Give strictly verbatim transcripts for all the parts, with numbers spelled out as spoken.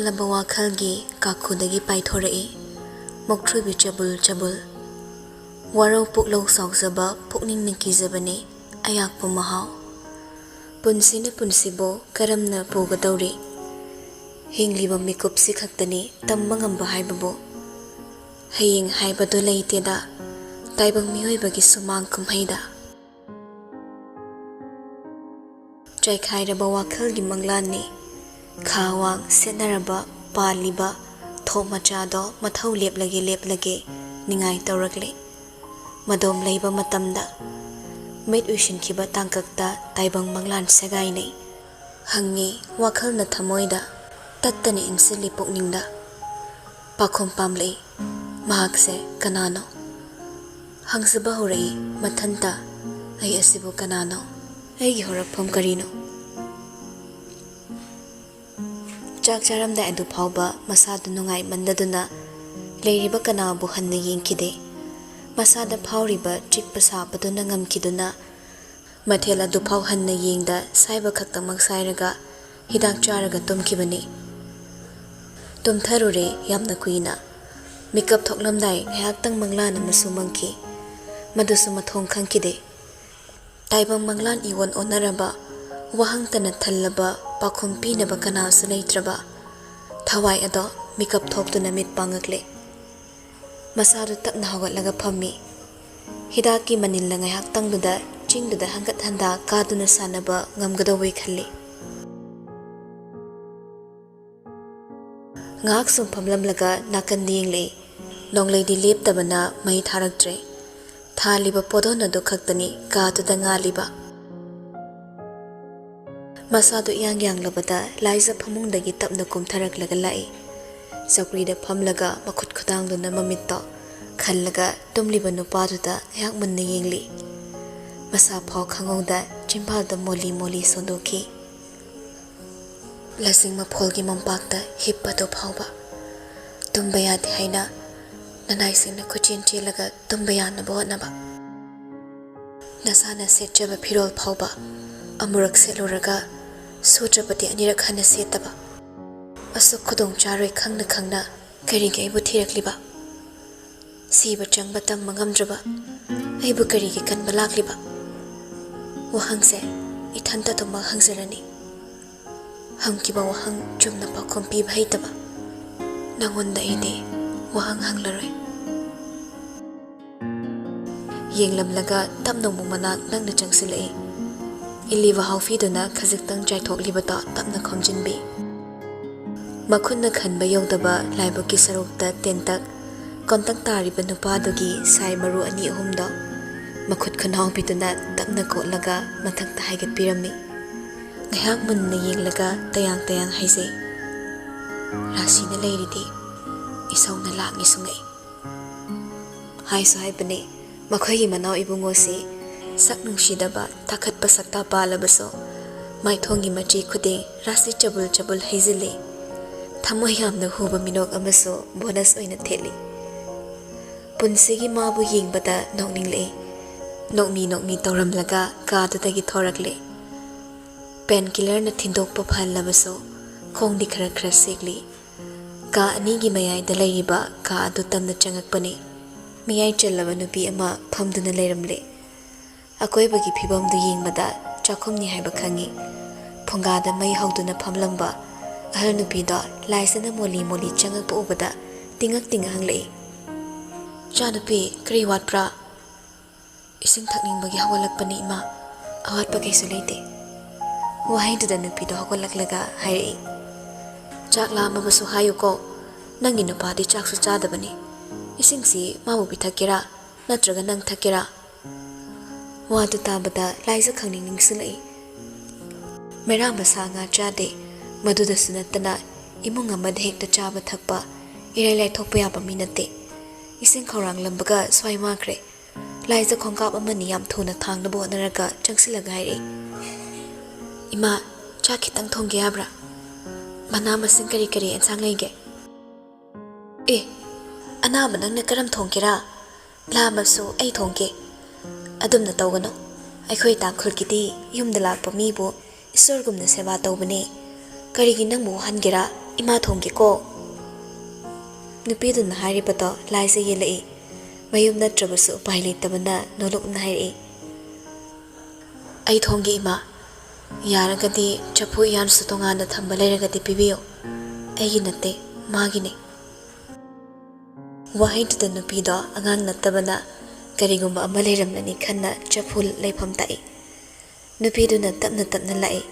Love ꯋꯥꯈꯜꯒꯤ ꯀꯥꯈꯨꯗꯒꯤ ꯄꯥꯏꯊꯣꯔꯛꯏ ꯃꯣꯛꯊ꯭ꯔꯨꯕꯤ ꯆꯕꯨꯜ ꯆꯕꯨꯜ꯫ ꯋꯥꯔꯧ ꯄꯨꯛꯂꯧ ꯆꯥꯎꯖꯕ ꯄꯨꯛꯅꯤꯡꯅ ꯀꯤꯖꯕꯅꯤ ꯑꯌꯥꯛꯄ ꯃꯍꯥꯎ꯫ ꯄꯨꯟꯁꯤꯅ ꯄꯨꯟꯁꯤꯕꯨ ꯀꯔꯝꯅ ꯄꯨꯒꯗꯧꯔꯤ? ꯍꯤꯡꯂꯤꯕ ꯃꯤꯀꯨꯞꯁꯤ ꯈꯛꯇꯅꯤ ꯇꯝꯕ ꯉꯝꯕ ꯍꯥꯏꯕꯕꯨ꯫ ꯍꯌꯦꯡ ꯍꯥꯏꯕꯗꯨ ꯂꯩꯇꯦꯗ ꯇꯥꯏꯕꯪ ꯃꯤꯑꯣꯏꯕꯒꯤ ꯁꯨꯃꯥꯡ ꯀꯨꯝꯍꯩꯗ꯫ ꯆꯥꯏꯈꯥꯏꯔꯕ ꯋꯥꯈꯜꯒꯤ ꯃꯪꯂꯥꯟꯅꯤ ꯈꯥ ꯋꯥꯡ ꯁꯦꯠꯅꯔꯕ ꯄꯥꯜꯂꯤꯕ ꯊꯣꯛ ꯃꯆꯥꯗꯣ ꯃꯊꯧ ꯂꯦꯞꯂꯒꯦ ꯂꯦꯞꯂꯒꯦ ꯅꯤꯡꯉꯥꯏ ꯇꯧꯔꯛꯂꯦ꯫ ꯃꯗꯣꯝ ꯂꯩꯕ ꯃꯇꯝꯗ ꯃꯤꯠ ꯎꯏꯁꯤꯟꯈꯤꯕ ꯇꯥꯡꯀꯛꯇ ꯇꯥꯏꯕꯪ ꯃꯪꯂꯥꯟ ꯁꯦꯒꯥꯏꯅꯩ꯫ ꯍꯪꯉꯤ ꯋꯥꯈꯜꯅ ꯊꯃꯣꯏꯗ ꯇꯠꯇꯅ ꯏꯟꯁꯤꯜꯂꯤ ꯄꯨꯛꯅꯤꯡꯗ꯫ ꯄꯥꯈꯨꯝ ꯄꯥꯝꯂꯛꯏ ꯃꯍꯥꯛꯁꯦ ꯀꯅꯥꯅꯣ? ꯍꯪꯖꯕ ꯍꯧꯔꯛꯏ ꯃꯊꯟꯇ ꯑꯩ ꯑꯁꯤꯕꯨ ꯀꯅꯥꯅꯣ? ꯑꯩꯒꯤ ꯍꯧꯔꯛꯐꯝ ꯀꯔꯤꯅꯣ? ꯆꯥꯛ ꯆꯥꯔꯝꯗꯥꯏ ꯑꯗꯨ ꯐꯥꯎꯕ ꯃꯁꯥꯗꯨ ꯅꯨꯡꯉꯥꯏꯃꯟꯗꯗꯨꯅ ꯂꯩꯔꯤꯕ ꯀꯅꯥꯕꯨ ꯍꯟꯅ ꯌꯦꯡꯈꯤꯗꯦ꯫ ꯃꯁꯥꯗ ꯐꯥꯎꯔꯤꯕ ꯆꯤꯛꯄ ꯁꯥꯕꯗꯨꯅ ꯉꯝꯈꯤꯗꯨꯅ ꯃꯊꯦꯜ ꯑꯗꯨꯐꯥꯎ ꯍꯟꯅ ꯌꯦꯡꯗ ꯁꯥꯏꯕ ꯈꯛꯇꯃꯛ ꯁꯥꯏꯔꯒ ꯍꯤꯗꯥꯛ ꯆꯥꯔꯒ ꯇꯨꯝꯈꯤꯕꯅꯤ꯫ ꯇꯨꯝꯊꯔꯨꯔꯦ ꯌꯥꯝꯅ ꯀꯨꯏꯅ꯫ ꯃꯤꯀꯞ ꯊꯣꯛꯂꯝꯗꯥꯏ ꯉꯥꯏꯍꯥꯛꯇꯪ ꯃꯪꯂꯥꯟ ꯑꯃꯁꯨ ꯃꯪꯈꯤ꯫ ꯃꯗꯨꯁꯨ ꯃꯊꯣꯡ ꯈꯪꯈꯤꯗꯦ꯫ ꯇꯥꯏꯕꯪ ꯃꯪꯂꯥꯟ ꯏꯋꯣꯟ ꯑꯣꯟꯅꯔꯕ, ꯋꯥꯍꯪꯇꯅ ꯊꯜꯂꯕ, ꯄꯥꯎꯈꯨꯝ ꯄꯤꯅꯕ ꯀꯅꯥꯁꯨ ꯂꯩꯇ꯭ꯔꯕ꯫ ꯊꯋꯥꯏ ꯑꯗꯣ ꯃꯤꯀꯞ ꯊꯣꯛꯇꯨꯅ ꯃꯤꯠ ꯄꯥꯡꯉꯛꯂꯦ꯫ ꯃꯁꯥꯗꯨ ꯇꯞꯅ ꯍꯧꯒꯠꯂꯒ ꯐꯝꯃꯤ꯫ ꯍꯤꯗꯥꯛꯀꯤ ꯃꯅꯤꯜꯅ ꯉꯥꯏꯍꯥꯛꯇꯪꯗꯨꯗ ꯆꯤꯡꯗꯨꯗ ꯍꯪꯒꯠ ꯍꯟꯗꯥ ꯀꯥꯗꯨꯅ ꯁꯥꯟꯅꯕ ꯉꯝꯒꯗꯧꯕꯩ ꯈꯜꯂꯤ꯫ ꯉꯥꯏꯍꯥꯛ ꯁꯨꯝ ꯐꯝꯂꯝꯂꯒ ꯅꯥꯀꯟꯗ ꯌꯦꯡꯂꯛꯏ꯫ ꯅꯣꯡꯂꯩꯗꯤ ꯂꯦꯞꯇꯕꯅ ꯃꯩ ꯊꯥꯔꯛꯇ꯭ꯔꯦ꯫ ꯊꯥꯜꯂꯤꯕ ꯄꯣꯠꯊꯣꯟ ꯑꯗꯨ ꯈꯛꯇꯅꯤ ꯀꯥꯗꯨꯗ ꯉꯥꯜꯂꯤꯕ꯫ ꯃꯁꯥꯗꯨ ꯏꯌꯥꯡ ꯌꯥꯡꯂꯕꯗ ꯂꯥꯏꯖ ꯐꯃꯨꯡꯗꯒꯤ ꯇꯞꯅ ꯀꯨꯝꯊꯔꯛꯂꯒ ꯂꯥꯛꯏ꯫ ꯆꯧꯀ꯭ꯔꯤꯗ ꯐꯝꯂꯒ ꯃꯈꯨꯠ ꯈꯨꯗꯥꯡꯗꯨꯅ ꯃꯃꯤꯠꯇꯣ ꯈꯜꯂꯒ ꯇꯨꯝꯂꯤꯕ ꯅꯨꯄꯥꯗꯨꯗ ꯉꯥꯏꯍꯥꯛ ꯃꯨꯟꯅ ꯌꯦꯡꯂꯤ꯫ ꯃꯁꯥ ꯐꯥꯎ ꯈꯪꯍꯧꯗ ꯆꯤꯝꯕꯥꯜꯗ ꯃꯣꯂꯤ ꯃꯣꯂꯤ ꯁꯣꯟꯗꯣꯛꯈꯤ꯫ ꯂꯁꯤꯡ ꯃꯐꯣꯜꯒꯤ ꯃꯣꯝꯄꯥꯛꯇ ꯍꯤꯞꯄꯗꯨ ꯐꯥꯎꯕ ꯇꯨꯝꯕ ꯌꯥꯗꯦ ꯍꯥꯏꯅ ꯅꯅꯥꯏꯁꯤꯡꯅ ꯀꯣꯏꯆꯦꯟ ꯆꯦꯜꯂꯒ ꯇꯨꯝꯕ ꯌꯥꯅꯕ ꯍꯣꯠꯅꯕ꯫ ꯅꯁꯥꯅ ꯁꯦꯠꯆꯕ ꯐꯤꯔꯣꯜ ꯐꯥꯎꯕ ꯑꯃꯨꯔꯛ ꯁꯦꯠꯂꯨꯔꯒ ꯁꯨꯗ꯭ꯔꯕꯗꯤ ꯑꯅꯤꯔꯛ ꯍꯟꯅ ꯁꯦꯠꯇꯕ꯫ ꯁꯨꯛ ꯈꯨꯗꯣꯡ ꯆꯥꯔꯣꯏ ꯈꯪꯅ ꯈꯪꯅ ꯀꯔꯤꯒꯤ ꯑꯩꯕꯨ ꯊꯤꯔꯛꯂꯤꯕ? ꯁꯤꯕ ꯆꯪꯕ ꯇꯝꯕ ꯉꯝꯗ꯭ꯔꯕ ꯑꯩꯕꯨ ꯀꯔꯤꯒꯤ ꯀꯟꯕ ꯂꯥꯛꯂꯤꯕ? ꯋꯥꯍꯪꯁꯦ ꯏꯊꯟꯇ ꯑꯗꯨꯃꯛ ꯍꯪꯖꯔꯅꯤ꯫ ꯍꯪꯈꯤꯕ ꯋꯥꯍꯪ ꯆꯨꯝꯅ ꯄꯥꯎꯈꯨꯝ ꯄꯤꯕ ꯍꯩꯇꯕ ꯅꯪꯉꯣꯟꯗ ꯑꯩꯗꯤ ꯋꯥꯍꯪ ꯍꯪꯂꯔꯣꯏ꯫ ꯌꯦꯡꯂꯝꯂꯒ ꯇꯞꯅ ꯑꯃꯨꯛ ꯃꯅꯥꯛ ꯅꯪꯅ ꯆꯪꯁꯤꯜꯂꯛꯏ꯫ ꯏꯜꯂꯤꯕ ꯍꯥꯎꯐꯤꯗꯨꯅ ꯈꯖꯤꯛꯇꯪ ꯆꯥꯏꯊꯣꯛꯂꯤꯕꯗꯣ ꯇꯞꯅ ꯈꯣꯝꯖꯤꯟꯕꯤ꯫ ꯃꯈꯨꯠꯅ ꯈꯟꯕ ꯌꯧꯗꯕ ꯂꯥꯏꯕꯛꯀꯤ ꯁꯔꯨꯛꯇ ꯇꯦꯟꯇꯛ ꯀꯣꯟꯇꯛ ꯇꯥꯔꯤꯕ ꯅꯨꯄꯥꯗꯨꯒꯤ ꯁꯥꯏ ꯃꯔꯨ ꯑꯅꯤ ꯑꯍꯨꯝꯗꯣ ꯃꯈꯨꯠ ꯈꯨꯅꯥꯎꯕꯤꯗꯨꯅ ꯇꯞꯅ ꯀꯣꯠꯂꯒ ꯃꯊꯛꯇ ꯍꯥꯏꯒꯠꯄꯤꯔꯝꯃꯤ꯫ ꯉꯥꯏꯍꯥꯛ ꯃꯨꯟꯅ ꯌꯦꯡꯂꯒ ꯇꯌꯥꯡ ꯇꯌꯥꯡ ꯍꯥꯏꯖꯩ, "ꯔꯥꯁꯤꯅ ꯂꯩꯔꯤꯗꯤ ꯏꯁꯧꯅ ꯂꯥꯛꯅꯤ ꯁꯨꯡꯉꯛꯏ"꯫ ꯍꯥꯏꯁꯨ ꯍꯥꯏꯕꯅꯤ, ꯃꯈꯣꯏꯒꯤ ꯃꯅꯥꯎ ꯏꯕꯨꯡꯉꯣꯁꯤ ꯁꯛ ꯅꯨꯡꯁꯤꯗꯕ ꯇꯥꯈꯠꯄ ꯁꯛꯇꯥ ꯄꯥꯜꯂꯕꯁꯨ ꯃꯥꯏꯊꯣꯡꯒꯤ ꯃꯆꯤ ꯈꯨꯗꯤꯡ ꯔꯥꯁꯤ ꯆꯕꯨꯜ ꯆꯕꯨꯜ ꯍꯩꯖꯤꯜꯂꯤ꯫ ꯊꯃꯣꯏ ꯌꯥꯝꯅ ꯍꯨꯕ ꯃꯤꯅꯣꯛ ꯑꯃꯁꯨ ꯕꯣꯅꯁ ꯑꯣꯏꯅ ꯊꯦꯠꯂꯤ꯫ ꯄꯨꯟꯁꯤꯒꯤ ꯃꯥꯕꯨ ꯌꯦꯡꯕꯗ ꯅꯣꯛꯅꯤꯡꯂꯛꯏ꯫ ꯅꯣꯛꯃꯤ ꯅꯣꯛꯃꯤ ꯇꯧꯔꯝꯂꯒ ꯀꯥꯗꯨꯗꯒꯤ ꯊꯣꯔꯛꯂꯦ꯫ ꯄꯦꯟ ꯀꯤꯂꯔꯅ ꯊꯤꯟꯗꯣꯛꯄ ꯐꯍꯜꯂꯕꯁꯨ ꯈꯣꯡꯗꯤ ꯈꯔ ꯈꯔ ꯁꯦꯛꯂꯤ꯫ ꯀꯥ ꯑꯅꯤꯒꯤ ꯃꯌꯥꯏꯗ ꯂꯩꯔꯤꯕ ꯀꯥ ꯑꯗꯨ ꯇꯝꯅ ꯆꯪꯉꯛꯄꯅꯤ꯫ ꯃꯤꯌꯥꯏ ꯆꯜꯂꯕ ꯅꯨꯄꯤ ꯑꯃ ꯐꯝꯗꯨꯅ ꯂꯩꯔꯝꯂꯦ꯫ ꯑꯀꯣꯏꯕꯒꯤ ꯐꯤꯕꯝꯗꯨ ꯌꯦꯡꯕꯗ ꯆꯥꯛꯈꯨꯝꯅꯤ ꯍꯥꯏꯕ ꯈꯪꯉꯤ꯫ ꯐꯨꯡꯒꯥꯗ ꯃꯩ ꯍꯧꯗꯨꯅ ꯐꯝꯂꯝꯕ ꯑꯍꯜ ꯅꯨꯄꯤꯗꯣ ꯂꯥꯏꯖꯅ ꯃꯣꯂꯤ ꯃꯣꯂꯤ ꯆꯪꯉꯛꯄ ꯎꯕꯗ ꯇꯤꯡꯉꯛ ꯇꯤꯡꯉ ꯍꯪꯂꯛꯏ, "ꯏꯆꯥꯅꯨꯄꯤ, ꯀꯔꯤ ꯋꯥꯠꯄ꯭ꯔꯥ?" "ꯏꯁꯤꯡ ꯊꯛꯅꯤꯡꯕꯒꯤ ꯍꯧꯒꯠꯂꯛꯄꯅꯤ, ꯏꯃꯥ꯫ ꯑꯋꯥꯠꯄ ꯀꯩꯁꯨ ꯂꯩꯇꯦ"꯫ ꯋꯥꯍꯩꯗꯨꯗ ꯅꯨꯄꯤꯗꯣ ꯍꯧꯒꯠꯂꯛꯂꯒ ꯍꯥꯏꯔꯛꯏ, "ꯆꯥꯛ ꯂꯥꯝꯃꯕꯁꯨ ꯍꯥꯏꯌꯨꯀꯣ꯫ ꯅꯪꯒꯤ ꯅꯨꯄꯥꯗꯤ ꯆꯥꯛꯁꯨ ꯆꯥꯗꯕꯅꯤ꯫ ꯏꯁꯤꯡꯁꯤ ꯃꯥꯕꯨ ꯄꯤꯊꯛꯀꯦꯔꯥ? ꯅꯠꯇ꯭ꯔꯒ ꯅꯪ ꯊꯛꯀꯦꯔꯥ?" ꯋꯥꯗꯨ ꯇꯥꯕꯗ ꯂꯥꯏꯖ ꯈꯪꯅꯤꯡ ꯅꯤꯡꯁꯤꯡꯂꯛꯏ꯫ ꯃꯩꯔꯥ ꯃꯁꯥ ꯉꯥ ꯆꯥꯗꯦ꯫ ꯃꯗꯨꯗꯁꯨ ꯅꯠꯇꯅ ꯏꯃꯨꯡ ꯑꯃꯗ ꯍꯦꯛꯇ ꯆꯥꯕ ꯊꯛꯄ, ꯏꯔꯥꯏ ꯂꯥꯏꯊꯣꯛꯄ ꯌꯥꯕ ꯃꯤ ꯅꯠꯇꯦ꯫ ꯏꯁꯤꯡ ꯈꯧꯔꯥꯡꯂꯝꯕꯒ ꯁ꯭ꯋꯥꯏ ꯃꯥꯡꯈ꯭ꯔꯦ꯫ ꯂꯥꯏꯖ ꯈꯣꯡꯀꯥꯞ ꯑꯃꯅꯤ ꯌꯥꯝ ꯊꯨꯅ ꯊꯥꯡꯅꯕ ꯍꯣꯠꯅꯔꯒ ꯆꯪꯁꯤꯜꯂꯒ ꯍꯥꯏꯔꯛꯏ, "ꯏꯃꯥ, ꯆꯥꯛ ꯈꯤꯇꯪ ꯊꯣꯡꯒꯦ ꯌꯥꯕ꯭ꯔꯥ? ꯃꯅꯥ ꯃꯁꯤꯡ ꯀꯔꯤ ꯀꯔꯤ ꯑꯦꯟꯁꯥꯡ ꯂꯩꯒꯦ?" "ꯑꯦ, ꯑꯅꯥꯕ ꯅꯪꯅ ꯀꯔꯝ ꯊꯣꯡꯒꯦꯔꯥ? ꯂꯥꯝꯃꯁꯨ ꯑꯩ ꯊꯣꯡꯒꯦ꯫ ꯑꯗꯨꯝꯅ ꯇꯧꯒꯅꯨ꯫ ꯑꯩꯈꯣꯏ ꯇꯥꯡꯈꯨꯜꯒꯤꯗꯤ ꯌꯨꯝꯗ ꯂꯥꯛꯄ ꯃꯤꯕꯨ ꯏꯁꯣꯔꯒꯨꯝꯅ ꯁꯦꯕꯥ ꯇꯧꯕꯅꯦ꯫ ꯀꯔꯤꯒꯤ ꯅꯪꯕꯨ ꯋꯥꯍꯟꯒꯦꯔꯥ? "ꯏꯃꯥ ꯊꯣꯡꯒꯦꯀꯣ"꯫ ꯅꯨꯄꯤꯗꯨꯅ ꯍꯥꯏꯔꯤꯕꯗꯣ ꯂꯥꯏꯖ ꯌꯦꯜꯂꯛꯏ꯫ ꯃꯌꯨꯝ ꯅꯠꯇ꯭ꯔꯕꯁꯨ ꯎꯄꯥꯏ ꯂꯩꯇꯕꯅ ꯅꯣꯂꯨꯛꯅ ꯍꯥꯏꯔꯛꯏ, "ꯑꯩ ꯊꯣꯡꯒꯦ ꯏꯃꯥ꯫ ꯌꯥꯔꯒꯗꯤ ꯆꯐꯨ ꯎꯌꯥꯟꯁꯨ ꯇꯣꯉꯥꯟꯅ ꯊꯝꯕ ꯂꯩꯔꯒꯗꯤ ꯄꯤꯕꯤꯌꯨ꯫ ꯑꯩꯒꯤ ꯅꯠꯇꯦ, ꯃꯥꯒꯤꯅꯦ"꯫ ꯋꯥꯍꯩꯗꯨꯗ ꯅꯨꯄꯤꯗꯣ ꯑꯉꯥꯡ ꯅꯠꯇꯕꯅ ꯀꯔꯤꯒꯨꯝꯕ ꯑꯃ ꯂꯩꯔꯝꯂꯅꯤ ꯈꯟꯅ ꯆꯐꯨ ꯂꯩꯐꯝ ꯇꯥꯛꯏ꯫ ꯅꯨꯄꯤꯗꯨꯅ ꯇꯞꯅ ꯇꯞꯅ ꯂꯥꯛꯏ꯫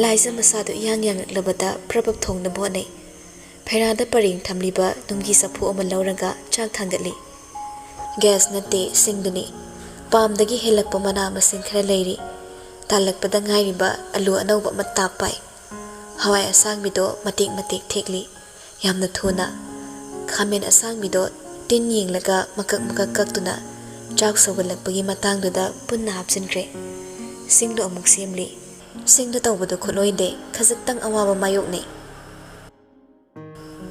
ꯂꯥꯏꯖ ꯃꯁꯥꯗꯨ ꯏꯌꯥꯡ ꯌꯥꯡꯂꯛꯂꯕꯗ ꯄ꯭ꯔꯞ ꯄ꯭ꯔꯞ ꯊꯣꯡꯅꯕ ꯍꯣꯠꯅꯩ꯫ ꯐꯩꯔꯥꯗ ꯄꯔꯦꯡ ꯊꯝꯂꯤꯕ ꯅꯨꯡꯒꯤ ꯆꯐꯨ ꯑꯃ ꯂꯧꯔꯒ ꯆꯥꯛ ꯊꯥꯡꯒꯠꯂꯤ꯫ ꯒ꯭ꯌꯥꯁ ꯅꯠꯇꯦ, ꯁꯤꯡꯗꯨꯅꯤ꯫ ꯄꯥꯝꯗꯒꯤ ꯍꯦꯜꯂꯛꯄ ꯃꯅꯥ ꯃꯁꯤꯡ ꯈꯔ ꯂꯩꯔꯤ꯫ ꯇꯥꯜꯂꯛꯄꯗ ꯉꯥꯏꯔꯤꯕ ꯑꯂꯨ ꯑꯅꯧꯕ ꯑꯃ ꯇꯥꯞꯄꯥꯏ꯫ ꯍꯋꯥꯏ ꯑꯁꯥꯡꯕꯤꯗꯣ ꯃꯇꯦꯛ ꯃꯇꯦꯛ ꯊꯦꯛꯂꯤ꯫ ꯌꯥꯝꯅ ꯊꯨꯅ꯫ ꯈꯥꯃꯦꯟ ꯑꯁꯥꯡꯕꯤꯗꯣ ꯇꯤꯟ ꯌꯦꯡꯂꯒ ꯃꯀꯛ ꯃꯀꯛ ꯀꯛꯇꯨꯅ ꯆꯥꯛ ꯁꯧꯒꯠꯂꯛꯄꯒꯤ ꯃꯇꯥꯡꯗꯨꯗ ꯄꯨꯟꯅ ꯍꯥꯞꯆꯤꯟꯈ꯭ꯔꯦ꯫ ꯁꯤꯡꯗꯣ ꯑꯃꯨꯛ ꯁꯦꯝꯂꯤ꯫ ꯁꯤꯡꯗ ꯇꯧꯕꯗꯨ ꯈꯨꯠꯂꯣꯏꯗꯦ, ꯈꯖꯤꯛꯇꯪ ꯑꯋꯥꯕ ꯃꯥꯌꯣꯛꯅꯩ꯫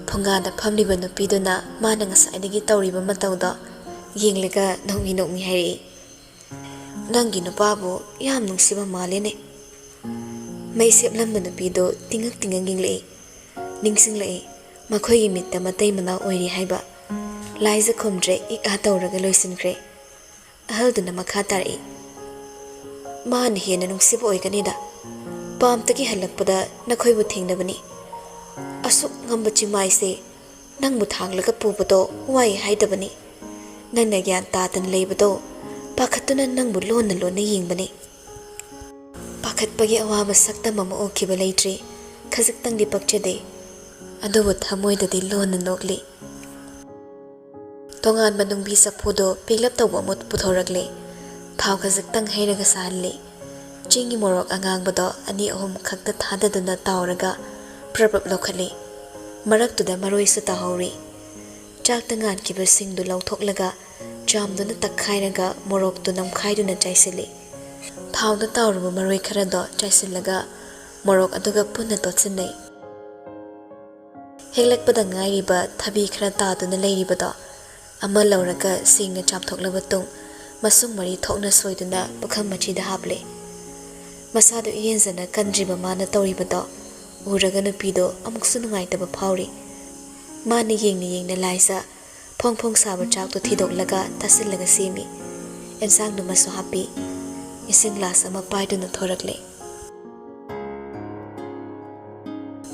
ꯐꯨꯡꯒꯥꯗ ꯐꯝꯂꯤꯕ ꯅꯨꯄꯤꯗꯨꯅ ꯃꯥꯅ ꯉꯁꯥꯏꯗꯒꯤ ꯇꯧꯔꯤꯕ ꯃꯇꯧꯗꯣ ꯌꯦꯡꯂꯒ ꯅꯣꯛꯃꯤ ꯅꯣꯛꯃꯤ ꯍꯥꯏꯔꯛꯏ, "ꯅꯪꯒꯤ ꯅꯨꯄꯥꯕꯨ ꯌꯥꯝ ꯅꯨꯡꯁꯤꯕ ꯃꯥꯜꯂꯦꯅꯦ"꯫ ꯃꯩ ꯁꯦꯞꯂꯝꯕ ꯅꯨꯄꯤꯗꯨ ꯇꯤꯡꯉꯛ ꯇꯤꯡꯉꯛ ꯌꯦꯡꯂꯛꯏ꯫ ꯅꯤꯡꯁꯤꯡꯂꯛꯏ, ꯃꯈꯣꯏꯒꯤ ꯃꯤꯠꯇ ꯃꯇꯩ ꯃꯅꯥꯎ ꯑꯣꯏꯔꯤ ꯍꯥꯏꯕ꯫ ꯂꯥꯏꯖ ꯈꯨꯝꯗ꯭ꯔꯦ, ꯏꯛ ꯑꯥ ꯇꯧꯔꯒ ꯂꯣꯏꯁꯤꯟꯈ꯭ꯔꯦ꯫ ꯑꯍꯜꯗꯨꯅ ꯃꯈꯥ ꯇꯥꯔꯛꯏ, "ꯃꯥꯅ ꯍꯦꯟꯅ ꯅꯨꯡꯁꯤꯕ ꯑꯣꯏꯒꯅꯤꯗ꯫ ꯄꯥꯝꯇꯒꯤ ꯍꯜꯂꯛꯄꯗ ꯅꯈꯣꯏꯕꯨ ꯊꯦꯡꯅꯕꯅꯤ꯫ ꯑꯁꯨꯛ ꯉꯝꯕ ꯆꯤꯃꯥꯏꯁꯦ ꯅꯪꯕꯨ ꯊꯥꯡꯂꯒ ꯄꯨꯕꯗꯣ ꯋꯥꯏ ꯍꯥꯏꯗꯕꯅꯤ꯫ ꯅꯪꯅ ꯒ꯭ꯌꯥꯟ ꯇꯥꯗꯅ ꯂꯩꯕꯗꯣ ꯄꯥꯈꯠꯇꯨꯅ ꯅꯪꯕꯨ ꯂꯣꯟꯅ ꯂꯣꯟꯅ ꯌꯦꯡꯕꯅꯤ"꯫ ꯄꯥꯈꯠꯄꯒꯤ ꯑꯋꯥꯕ ꯁꯛꯇꯝ ꯑꯃ ꯎꯈꯤꯕ ꯂꯩꯇ꯭ꯔꯤ꯫ ꯈꯖꯤꯛꯇꯪꯗꯤ ꯄꯛꯆꯗꯦ꯫ ꯑꯗꯨꯕꯨ ꯊꯃꯣꯏꯗꯗꯤ ꯂꯣꯟꯅ ꯅꯣꯛꯂꯤ꯫ ꯇꯣꯉꯥꯟꯕ ꯅꯨꯡꯕꯤ ꯆꯐꯨꯗꯣ ꯄꯤꯛꯂꯞ ꯇꯧꯕ ꯑꯃ ꯄꯨꯊꯣꯔꯛꯂꯦ꯫ ꯊꯥꯎ ꯈꯖꯤꯛꯇꯪ ꯍꯩꯔꯒ ꯁꯥꯍꯜꯂꯤ꯫ ꯆꯤꯡꯒꯤ ꯃꯣꯔꯣꯛ ꯑꯉꯥꯡꯕꯗꯣ ꯑꯅꯤ ꯑꯍꯨꯝ ꯈꯛꯇ ꯊꯥꯗꯗꯨꯅ ꯇꯥꯎꯔꯒ ꯄ꯭ꯔꯞ ꯄ꯭ꯔꯞ ꯂꯧꯈꯠꯂꯤ꯫ ꯃꯔꯛꯇꯨꯗ ꯃꯔꯣꯏꯁꯨ ꯇꯥꯍꯧꯔꯤ꯫ ꯆꯥꯛꯇ ꯉꯥꯟꯈꯤꯕ ꯁꯤꯡꯗꯨ ꯂꯧꯊꯣꯛꯂꯒ ꯆꯥꯝꯗꯨꯅ ꯇꯛꯈꯥꯏꯔꯒ ꯃꯣꯔꯣꯛꯇꯨ ꯅꯝꯈꯥꯏꯗꯨꯅ ꯆꯥꯏꯁꯤꯜꯂꯤ꯫ ꯊꯥꯎꯗ ꯇꯥꯎꯔꯕ ꯃꯔꯣꯏ ꯈꯔꯗꯣ ꯆꯥꯏꯁꯤꯜꯂꯒ ꯃꯣꯔꯣꯛ ꯑꯗꯨꯒ ꯄꯨꯟꯅ ꯇꯣꯠꯁꯤꯟꯅꯩ꯫ ꯍꯦꯛꯂꯛꯄꯗ ꯉꯥꯏꯔꯤꯕ ꯊꯕꯤ ꯈꯔ ꯇꯥꯗꯨꯅ ꯂꯩꯔꯤꯕꯗꯣ ꯑꯃ ꯂꯧꯔꯒ ꯁꯦꯡꯅ ꯆꯥꯝꯊꯣꯛꯂꯕ ꯇꯨꯡ, ꯃꯁꯨꯡ ꯃꯔꯤ ꯊꯣꯛꯅ ꯁꯣꯏꯗꯨꯅ ꯄꯨꯈꯝ ꯃꯆꯤꯗ ꯍꯥꯞꯂꯦ꯫ ꯃꯁꯥꯗꯨ ꯏꯍꯦꯟꯖꯅ ꯀꯟꯗ꯭ꯔꯤꯕ ꯃꯥꯅ ꯇꯧꯔꯤꯕꯗꯣ ꯎꯔꯒ ꯅꯨꯄꯤꯗꯣ ꯑꯃꯨꯛꯁꯨ ꯅꯨꯡꯉꯥꯏꯇꯕ ꯐꯥꯎꯔꯤ꯫ ꯃꯥꯅ ꯌꯦꯡꯅ ꯌꯦꯡꯅ ꯂꯥꯏꯖ ꯐꯣꯡ ꯐꯣꯡ ꯁꯥꯕ ꯆꯥꯛꯇꯣ ꯊꯤꯗꯣꯛꯂꯒ ꯇꯥꯁꯤꯜꯂꯒ ꯁꯦꯝꯃꯤ꯫ ꯑꯦꯟꯁꯥꯡꯗꯨꯃꯁꯨ ꯍꯥꯞꯄꯤ꯫ ꯏꯁꯤꯡ ꯒ꯭ꯂꯥꯁ ꯑꯃ ꯄꯥꯏꯗꯨꯅ ꯊꯣꯔꯛꯂꯦ꯫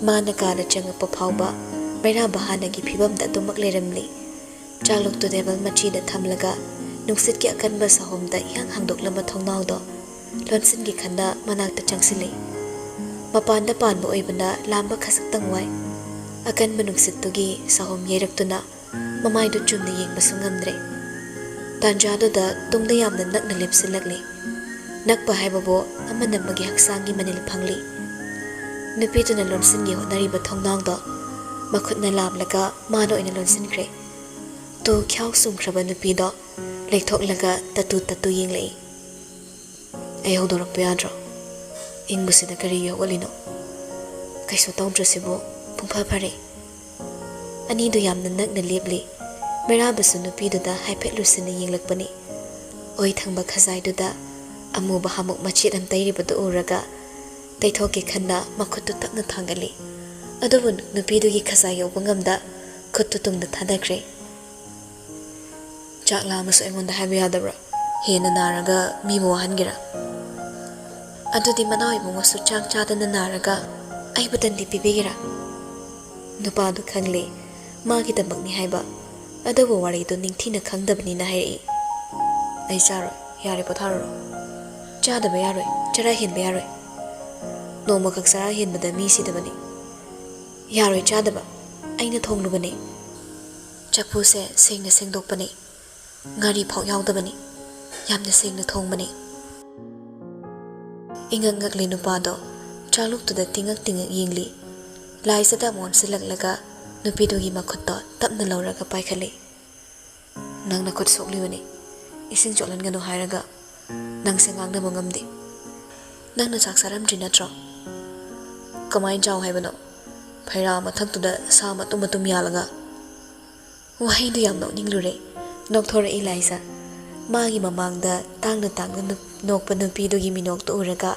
ꯃꯥꯅ ꯀꯥꯗ ꯆꯪꯉꯛꯄ ꯐꯥꯎꯕ ꯃꯩꯔꯥꯕ ꯍꯥꯟꯅꯒꯤ ꯐꯤꯕꯝꯗ ꯑꯗꯨꯃꯛ ꯂꯩꯔꯝꯂꯤ꯫ ꯆꯥꯛꯂꯨꯛꯇꯨ ꯇꯦꯕꯜ ꯃꯆꯤꯗ ꯊꯝꯂꯒ ꯅꯨꯡꯁꯤꯠꯀꯤ ꯑꯀꯟꯕ ꯁꯥꯍꯣꯝꯗ ꯏꯍꯥꯡ ꯍꯥꯡꯗꯣꯛꯂꯝꯕ ꯊꯣꯡꯅꯥꯎꯗꯣ ꯂꯣꯟꯁꯤꯟꯒꯦ ꯈꯟꯅ ꯃꯅꯥꯛꯇ ꯆꯪꯁꯤꯜꯂꯤ꯫ ꯃꯄꯥꯟꯗ ꯄꯥꯟꯕ ꯑꯣꯏꯕꯅ ꯂꯥꯝꯕ ꯈꯖꯤꯛꯇꯪ ꯋꯥꯏ꯫ ꯑꯀꯟꯕ ꯅꯨꯡꯁꯤꯠꯇꯨꯒꯤ ꯁꯥꯍꯣꯝ ꯌꯩꯔꯛꯇꯨꯅ ꯃꯃꯥꯏꯗꯨ ꯆꯨꯝꯅ ꯌꯦꯡꯕꯁꯨ ꯉꯝꯗ꯭ꯔꯦ꯫ ꯇꯥꯟꯖꯥꯗꯨꯗ ꯇꯨꯡꯗ ꯌꯥꯝꯅ ꯅꯛꯅ ꯂꯦꯞꯁꯤꯜꯂꯛꯂꯤ꯫ ꯅꯛꯄ ꯍꯥꯏꯕꯕꯨ ꯑꯃꯅ ꯑꯃꯒꯤ ꯍꯛꯆꯥꯡꯒꯤ ꯃꯅꯤꯜ ꯐꯪꯂꯤ꯫ ꯅꯨꯄꯤꯗꯨꯅ ꯂꯣꯟꯁꯤꯟꯒꯦ ꯍꯣꯠꯅꯔꯤꯕ ꯊꯣꯡꯅꯥꯎꯗꯣ ꯃꯈꯨꯠꯅ ꯂꯥꯝꯂꯒ ꯃꯥꯅ ꯑꯣꯏꯅ ꯂꯣꯟꯁꯤꯟꯈ꯭ꯔꯦ꯫ ꯇꯨ ꯈ꯭ꯌꯥꯎ ꯆꯨꯝꯈ꯭ꯔꯕ ꯅꯨꯄꯤꯗꯣ ꯂꯩꯊꯣꯛꯂꯒ ꯇꯠꯇꯨ ꯇꯠꯇꯨ ꯌꯦꯡꯂꯛꯏ꯫ "ꯑꯩ ꯍꯧꯗꯣꯔꯛꯄ ꯌꯥꯗ꯭ꯔꯣ? ꯏꯪꯕꯁꯤꯗ ꯀꯔꯤꯒꯤ ꯍꯧꯒꯠꯂꯤꯅꯣ? ꯀꯩꯁꯨ ꯇꯧꯗ꯭ꯔꯁꯤꯕꯨ, ꯄꯨꯡꯐ ꯐꯔꯦ꯫" ꯑꯅꯤꯗꯨ ꯌꯥꯝꯅ ꯅꯛꯅ ꯂꯦꯞꯂꯤ꯫ ꯃꯩꯔꯥꯕꯁꯨ ꯅꯨꯄꯤꯗꯨꯗ ꯍꯥꯏꯐꯦꯠ ꯂꯨꯁꯤꯟꯅ ꯌꯦꯡꯂꯛꯄꯅꯤ꯫ ꯑꯣꯏ ꯊꯪꯕ ꯈꯖꯥꯏꯗꯨꯗ ꯑꯃꯨꯕ ꯍꯥꯃꯨꯛ ꯃꯆꯦꯠ ꯑꯃ ꯇꯩꯔꯤꯕꯗꯨ ꯎꯔꯒ ꯇꯩꯊꯣꯛꯀꯦ ꯈꯟꯅ ꯃꯈꯨꯠꯇꯨ ꯇꯞꯅ ꯊꯥꯡꯒꯠꯂꯤ꯫ ꯑꯗꯨꯕꯨ ꯅꯨꯄꯤꯗꯨꯒꯤ ꯈꯖꯥꯏ ꯌꯧꯕ ꯉꯝꯗ ꯈꯨꯠꯇꯨ ꯇꯨꯡꯗ ꯊꯥꯗꯈ꯭ꯔꯦ꯫ "ꯆꯥꯛ ꯂꯥꯝꯃꯁꯨ ꯑꯩꯉꯣꯟꯗ ꯍꯥꯏꯕ ꯌꯥꯗꯕ꯭ꯔꯥ? ꯍꯦꯟꯅ ꯅꯥꯔꯒ ꯃꯤꯕꯨ ꯋꯥꯍꯟꯒꯦꯔꯥ? ꯑꯗꯨꯗꯤ ꯃꯅꯥꯎ ꯏꯕꯨꯡꯉꯣꯁꯨ ꯆꯥꯛ ꯆꯥꯗꯅ ꯅꯥꯔꯒ ꯑꯩꯕꯨ ꯇꯟꯗꯤ ꯄꯤꯕꯤꯒꯦꯔꯥ?" ꯅꯨꯄꯥꯗꯨ ꯈꯪꯂꯦ, ꯃꯥꯒꯤꯗꯃꯛꯅꯤ ꯍꯥꯏꯕ꯫ ꯑꯗꯨꯕꯨ ꯋꯥꯔꯤꯗꯨ ꯅꯤꯡꯊꯤꯅ ꯈꯪꯗꯕꯅꯤꯅ ꯍꯥꯏꯔꯛꯏ꯫ "ꯑꯩ ꯆꯥꯔꯣꯏ, ꯌꯥꯔꯦ ꯄꯣꯊꯥꯔꯨꯔꯣ꯫" "ꯆꯥꯗꯕ ꯌꯥꯔꯣꯏ, ꯆꯔꯥ ꯍꯦꯟꯕ ꯌꯥꯔꯣꯏ꯫ ꯅꯣꯡꯃꯈꯛ ꯆꯔꯥ ꯍꯦꯟꯕꯗ ꯃꯤ ꯁꯤꯗꯕꯅꯤ꯫ ꯌꯥꯔꯣꯏ ꯆꯥꯗꯕ, ꯑꯩꯅ ꯊꯣꯡꯂꯨꯕꯅꯦ꯫ ꯆꯐꯨꯁꯦ ꯁꯦꯡꯅ ꯁꯦꯡꯗꯣꯛꯄꯅꯦ, ꯉꯥꯔꯤ ꯐꯥꯎ ꯌꯥꯎꯗꯕꯅꯤ, ꯌꯥꯝꯅ ꯁꯦꯡꯅ ꯊꯣꯡꯕꯅꯦ꯫" ꯏꯉꯛ ꯉꯛꯂꯤ ꯅꯨꯄꯥꯗꯣ, ꯆꯥꯂꯨꯛꯇꯨꯗ ꯇꯤꯉꯛ ꯇꯤꯉꯛ ꯌꯦꯡꯂꯤ꯫ ꯂꯥꯏꯖꯗ ꯑꯃꯨꯛ ꯑꯣꯟꯁꯤꯜꯂꯛꯂꯒ ꯅꯨꯄꯤꯗꯨꯒꯤ ꯃꯈꯨꯠꯇꯣ ꯇꯞꯅ ꯂꯧꯔꯒ ꯄꯥꯏꯈꯠꯂꯤ꯫ "ꯅꯪ ꯅꯈꯨꯠ ꯁꯣꯛꯂꯤꯕꯅꯤ, ꯏꯁꯤꯡ ꯆꯣꯠꯍꯟꯒꯅꯨ ꯍꯥꯏꯔꯒ ꯅꯪꯁꯦ ꯉꯥꯡꯅꯕ ꯉꯝꯗꯦ꯫ ꯅꯪꯅ ꯆꯥꯛ ꯆꯥꯔꯝꯗ꯭ꯔꯤ ꯅꯠꯇ꯭ꯔꯣ? ꯀꯃꯥꯏꯅ ꯆꯥꯎ ꯍꯥꯏꯕꯅꯣ? ꯐꯩꯔꯥ ꯃꯊꯛꯇꯨꯗ ꯁꯥ ꯃꯇꯨꯝ ꯃꯇꯨꯝ ꯌꯥꯜꯂꯒ?" ꯋꯥꯍꯩꯗꯨ ꯌꯥꯝ ꯅꯣꯛꯅꯤꯡꯂꯨꯔꯦ꯫ ꯅꯣꯛꯊꯣꯔꯛꯏ ꯂꯥꯏꯖ꯫ ꯃꯥꯒꯤ ꯃꯃꯥꯡꯗ ꯇꯥꯡꯅ ꯇꯥꯡꯅ ꯅꯨꯞ-, ꯅꯣꯛꯄ ꯅꯨꯄꯤꯗꯨꯒꯤ ꯃꯤꯅꯣꯛꯇꯨ ꯎꯔꯒ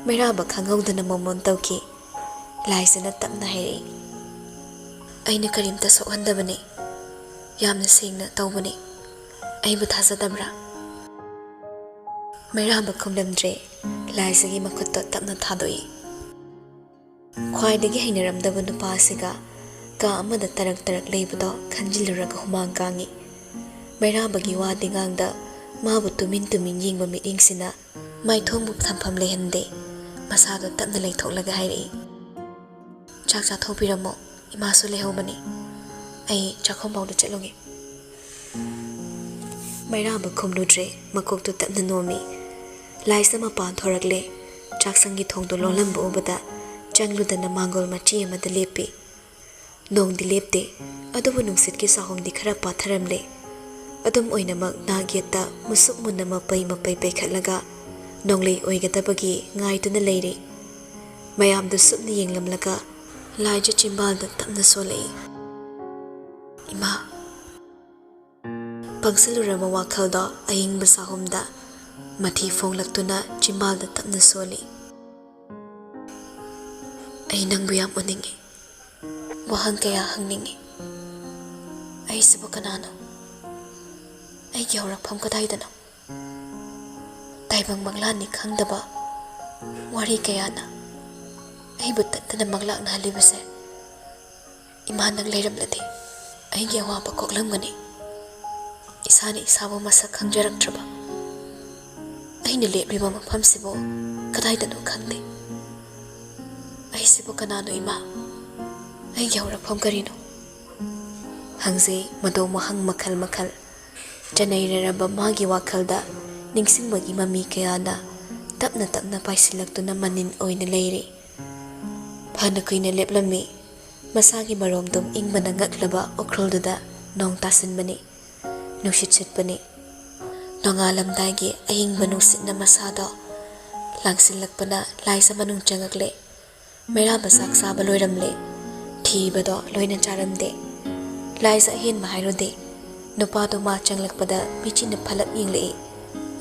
ꯃꯩꯔꯥꯕ ꯈꯪꯍꯧꯗꯅ ꯃꯣꯃꯣꯟ ꯇꯧꯈꯤ꯫ ꯂꯥꯏꯖꯅ ꯇꯞꯅ ꯍꯥꯏꯔꯛꯏ, "ꯑꯩꯅ ꯀꯔꯤꯝꯇ ꯁꯣꯛꯍꯟꯗꯕꯅꯤ, ꯌꯥꯝꯅ ꯁꯦꯡꯅ ꯇꯧꯕꯅꯤ, ꯑꯩꯕꯨ ꯊꯥꯖꯗꯕ꯭ꯔꯥ?" ꯃꯩꯔꯥꯕ ꯈꯨꯝꯂꯝꯗ꯭ꯔꯦ꯫ ꯂꯥꯏꯖꯒꯤ ꯃꯈꯨꯠꯇꯣ ꯇꯞꯅ ꯊꯥꯗꯣꯛꯏ꯫ ꯈ꯭ꯋꯥꯏꯗꯒꯤ ꯍꯩꯅꯔꯝꯗꯕ ꯅꯨꯄꯥ ꯑꯁꯤꯒ ꯀꯥ ꯑꯃꯗ ꯇꯔꯛ ꯇꯔꯛ ꯂꯩꯕꯗꯣ ꯈꯟꯖꯤꯜꯂꯨꯔꯒ ꯍꯨꯃꯥꯡ ꯀꯥꯡꯉꯤ꯫ ꯃꯩꯔꯥꯕꯒꯤ ꯋꯥꯗꯤ ꯉꯥꯡꯗ, ꯃꯥꯕꯨ ꯇꯨꯃꯤꯟ ꯇꯨꯃꯤꯟ ꯌꯦꯡꯕ ꯃꯤꯠꯌꯦꯡꯁꯤꯅ ꯃꯥꯏꯊꯣꯡꯕꯨ ꯊꯝꯐꯝ ꯂꯩꯍꯟꯗꯦ꯫ ꯃꯁꯥꯗꯣ ꯇꯞꯅ ꯂꯩꯊꯣꯛꯂꯒ ꯍꯥꯏꯔꯛꯏ, "ꯆꯥꯛ ꯆꯥꯊꯣꯛꯄꯤꯔꯝꯃꯣ, ꯏꯃꯥꯁꯨ ꯂꯩꯍꯧꯕꯅꯤ꯫ ꯑꯩ ꯆꯥꯛꯈꯨꯝꯐꯥꯎꯗ ꯆꯠꯂꯨꯒꯦ꯫" ꯃꯩꯔꯥꯕ ꯈꯨꯝꯂꯨꯗ꯭ꯔꯦ, ꯃꯀꯣꯛꯇꯨ ꯇꯞꯅ ꯅꯣꯝꯃꯤ꯫ ꯂꯥꯏꯖ ꯃꯄꯥꯟ ꯊꯣꯔꯛꯂꯦ꯫ ꯆꯥꯛꯁꯪꯒꯤ ꯊꯣꯡꯗꯨ ꯂꯣꯜꯂꯝꯕ ꯎꯕꯗ ꯆꯪꯂꯨꯗꯅ ꯃꯥꯡꯒꯣꯜ ꯃꯆꯤ ꯑꯃꯗ ꯂꯦꯞꯄꯤ꯫ ꯅꯣꯡꯗꯤ ꯂꯦꯞꯇꯦ, ꯑꯗꯨꯕꯨ ꯅꯨꯡꯁꯤꯠꯀꯤ ꯆꯥꯍꯨꯝꯗꯤ ꯈꯔ ꯄꯥꯊꯔꯝꯂꯦ꯫ ꯑꯗꯨꯝ ꯑꯣꯏꯅꯃꯛ ꯅꯥꯛ ꯌꯦꯠꯇ ꯃꯨꯁꯨꯛ ꯃꯨꯟꯅ ꯃꯄꯩ ꯃꯄꯩ ꯄꯩꯈꯠꯂꯒ ꯅꯣꯡꯂꯩ ꯑꯣꯏꯒꯗꯕꯒꯤ ꯉꯥꯏꯗꯨꯅ ꯂꯩꯔꯤ꯫ ꯃꯌꯥꯝꯗꯨ ꯁꯨꯞꯅ ꯌꯦꯡꯂꯝꯂꯒ ꯂꯥꯏꯖ ꯆꯤꯝꯕꯥꯜꯗ ꯇꯞꯅ ꯁꯣꯜꯂꯛꯏ꯫ "ꯏꯃꯥ!" ꯄꯪꯁꯤꯜꯂꯨꯔꯕ ꯋꯥꯈꯜꯗꯣ ꯑꯏꯪꯕ ꯆꯥꯍꯨꯝꯗ ꯃꯊꯤ ꯐꯣꯡꯂꯛꯇꯨꯅ ꯆꯤꯝꯕꯥꯜꯗ ꯇꯞꯅ ꯁꯣꯜꯂꯤ꯫ "ꯑꯩ ꯅꯪꯕꯨ ꯌꯥꯝ ꯎꯅꯤꯡꯏ꯫ ꯋꯥꯍꯪ ꯀꯌꯥ ꯍꯪꯅꯤꯡꯏ꯫ ꯑꯩꯁꯤꯕꯨ ꯀꯅꯥꯅꯣ? ꯑꯩꯒꯤ ꯍꯧꯔꯛꯐꯝ ꯀꯗꯥꯏꯗꯅꯣ? ꯇꯥꯏꯕꯪ ꯃꯪꯂꯥꯟꯅꯤ ꯈꯪꯗꯕ ꯋꯥꯔꯤ ꯀꯌꯥꯅ ꯑꯩꯕꯨ ꯇꯠꯇꯅ ꯃꯪꯂꯥꯛꯅꯍꯜꯂꯤꯕꯁꯦ꯫ ꯏꯃꯥ, ꯅꯪ ꯂꯩꯔꯝꯂꯗꯤ ꯑꯩꯒꯤ ꯑꯋꯥꯕ ꯀꯣꯛꯂꯝꯒꯅꯤ꯫ ꯏꯁꯥꯅ ꯏꯁꯥꯕꯨ ꯃꯁꯛ ꯈꯪꯖꯔꯛꯇ꯭ꯔꯕ ꯑꯩꯅ ꯂꯦꯞꯂꯤꯕ ꯃꯐꯝꯁꯤꯕꯨ ꯀꯗꯥꯏꯗꯅꯣ ꯈꯪꯗꯦ꯫ ꯑꯩꯁꯤꯕꯨ ꯀꯅꯥꯅꯣ, ꯏꯃꯥ? ꯑꯩꯒꯤ ꯍꯧꯔꯛꯐꯝ ꯀꯔꯤꯅꯣ?" ꯍꯪꯖꯩ꯫ ꯃꯗꯣ ꯋꯥꯍꯪ ꯃꯈꯜ ꯃꯈꯜ ꯆꯅꯩꯅꯔꯕ ꯃꯥꯒꯤ ꯋꯥꯈꯜꯗ ꯅꯤꯡꯁꯤꯡꯕꯒꯤ ꯃꯃꯤ ꯀꯌꯥꯅ ꯇꯞꯅ ꯇꯞꯅ ꯄꯥꯏꯁꯤꯜꯂꯛꯇꯨꯅ ꯃꯅꯤꯟ ꯑꯣꯏꯅ ꯂꯩꯔꯤ꯫ ꯐꯅ ꯀꯨꯏꯅ ꯂꯦꯞꯂꯝꯃꯤ꯫ ꯃꯁꯥꯒꯤ ꯃꯔꯣꯝꯗꯣꯝ ꯏꯪꯕꯅ ꯉꯛꯂꯕ ꯎꯈ꯭ꯔꯨꯜꯗꯨꯗ ꯅꯣꯡ ꯇꯥꯁꯤꯟꯕꯅꯤ꯫ ꯅꯨꯡꯁꯤꯠ ꯁꯤꯠꯄꯅꯤ꯫ ꯅꯣꯡꯉꯥꯜꯂꯝꯗꯥꯏꯒꯤ ꯑꯏꯪꯕ ꯅꯨꯡꯁꯤꯠꯅ ꯃꯁꯥꯗꯣ ꯂꯥꯡꯁꯤꯜꯂꯛꯄꯅ ꯂꯥꯏꯖ ꯃꯅꯨꯡ ꯆꯪꯉꯛꯂꯦ꯫ ꯃꯩꯔꯥꯕ ꯆꯥꯛ ꯆꯥꯕ ꯂꯣꯏꯔꯝꯂꯦ꯫ ꯊꯤꯕꯗꯣ ꯂꯣꯏꯅ ꯆꯥꯔꯝꯗꯦ꯫ ꯂꯥꯏꯖ ꯑꯍꯦꯟꯕ ꯍꯥꯏꯔꯨꯗꯦ꯫ ꯅꯨꯄꯥꯗꯨ ꯃꯥ ꯆꯪꯂꯛꯄꯗ ꯃꯤꯠꯆꯤꯅ ꯐꯂꯞ ꯌꯦꯡꯂꯛꯏ꯫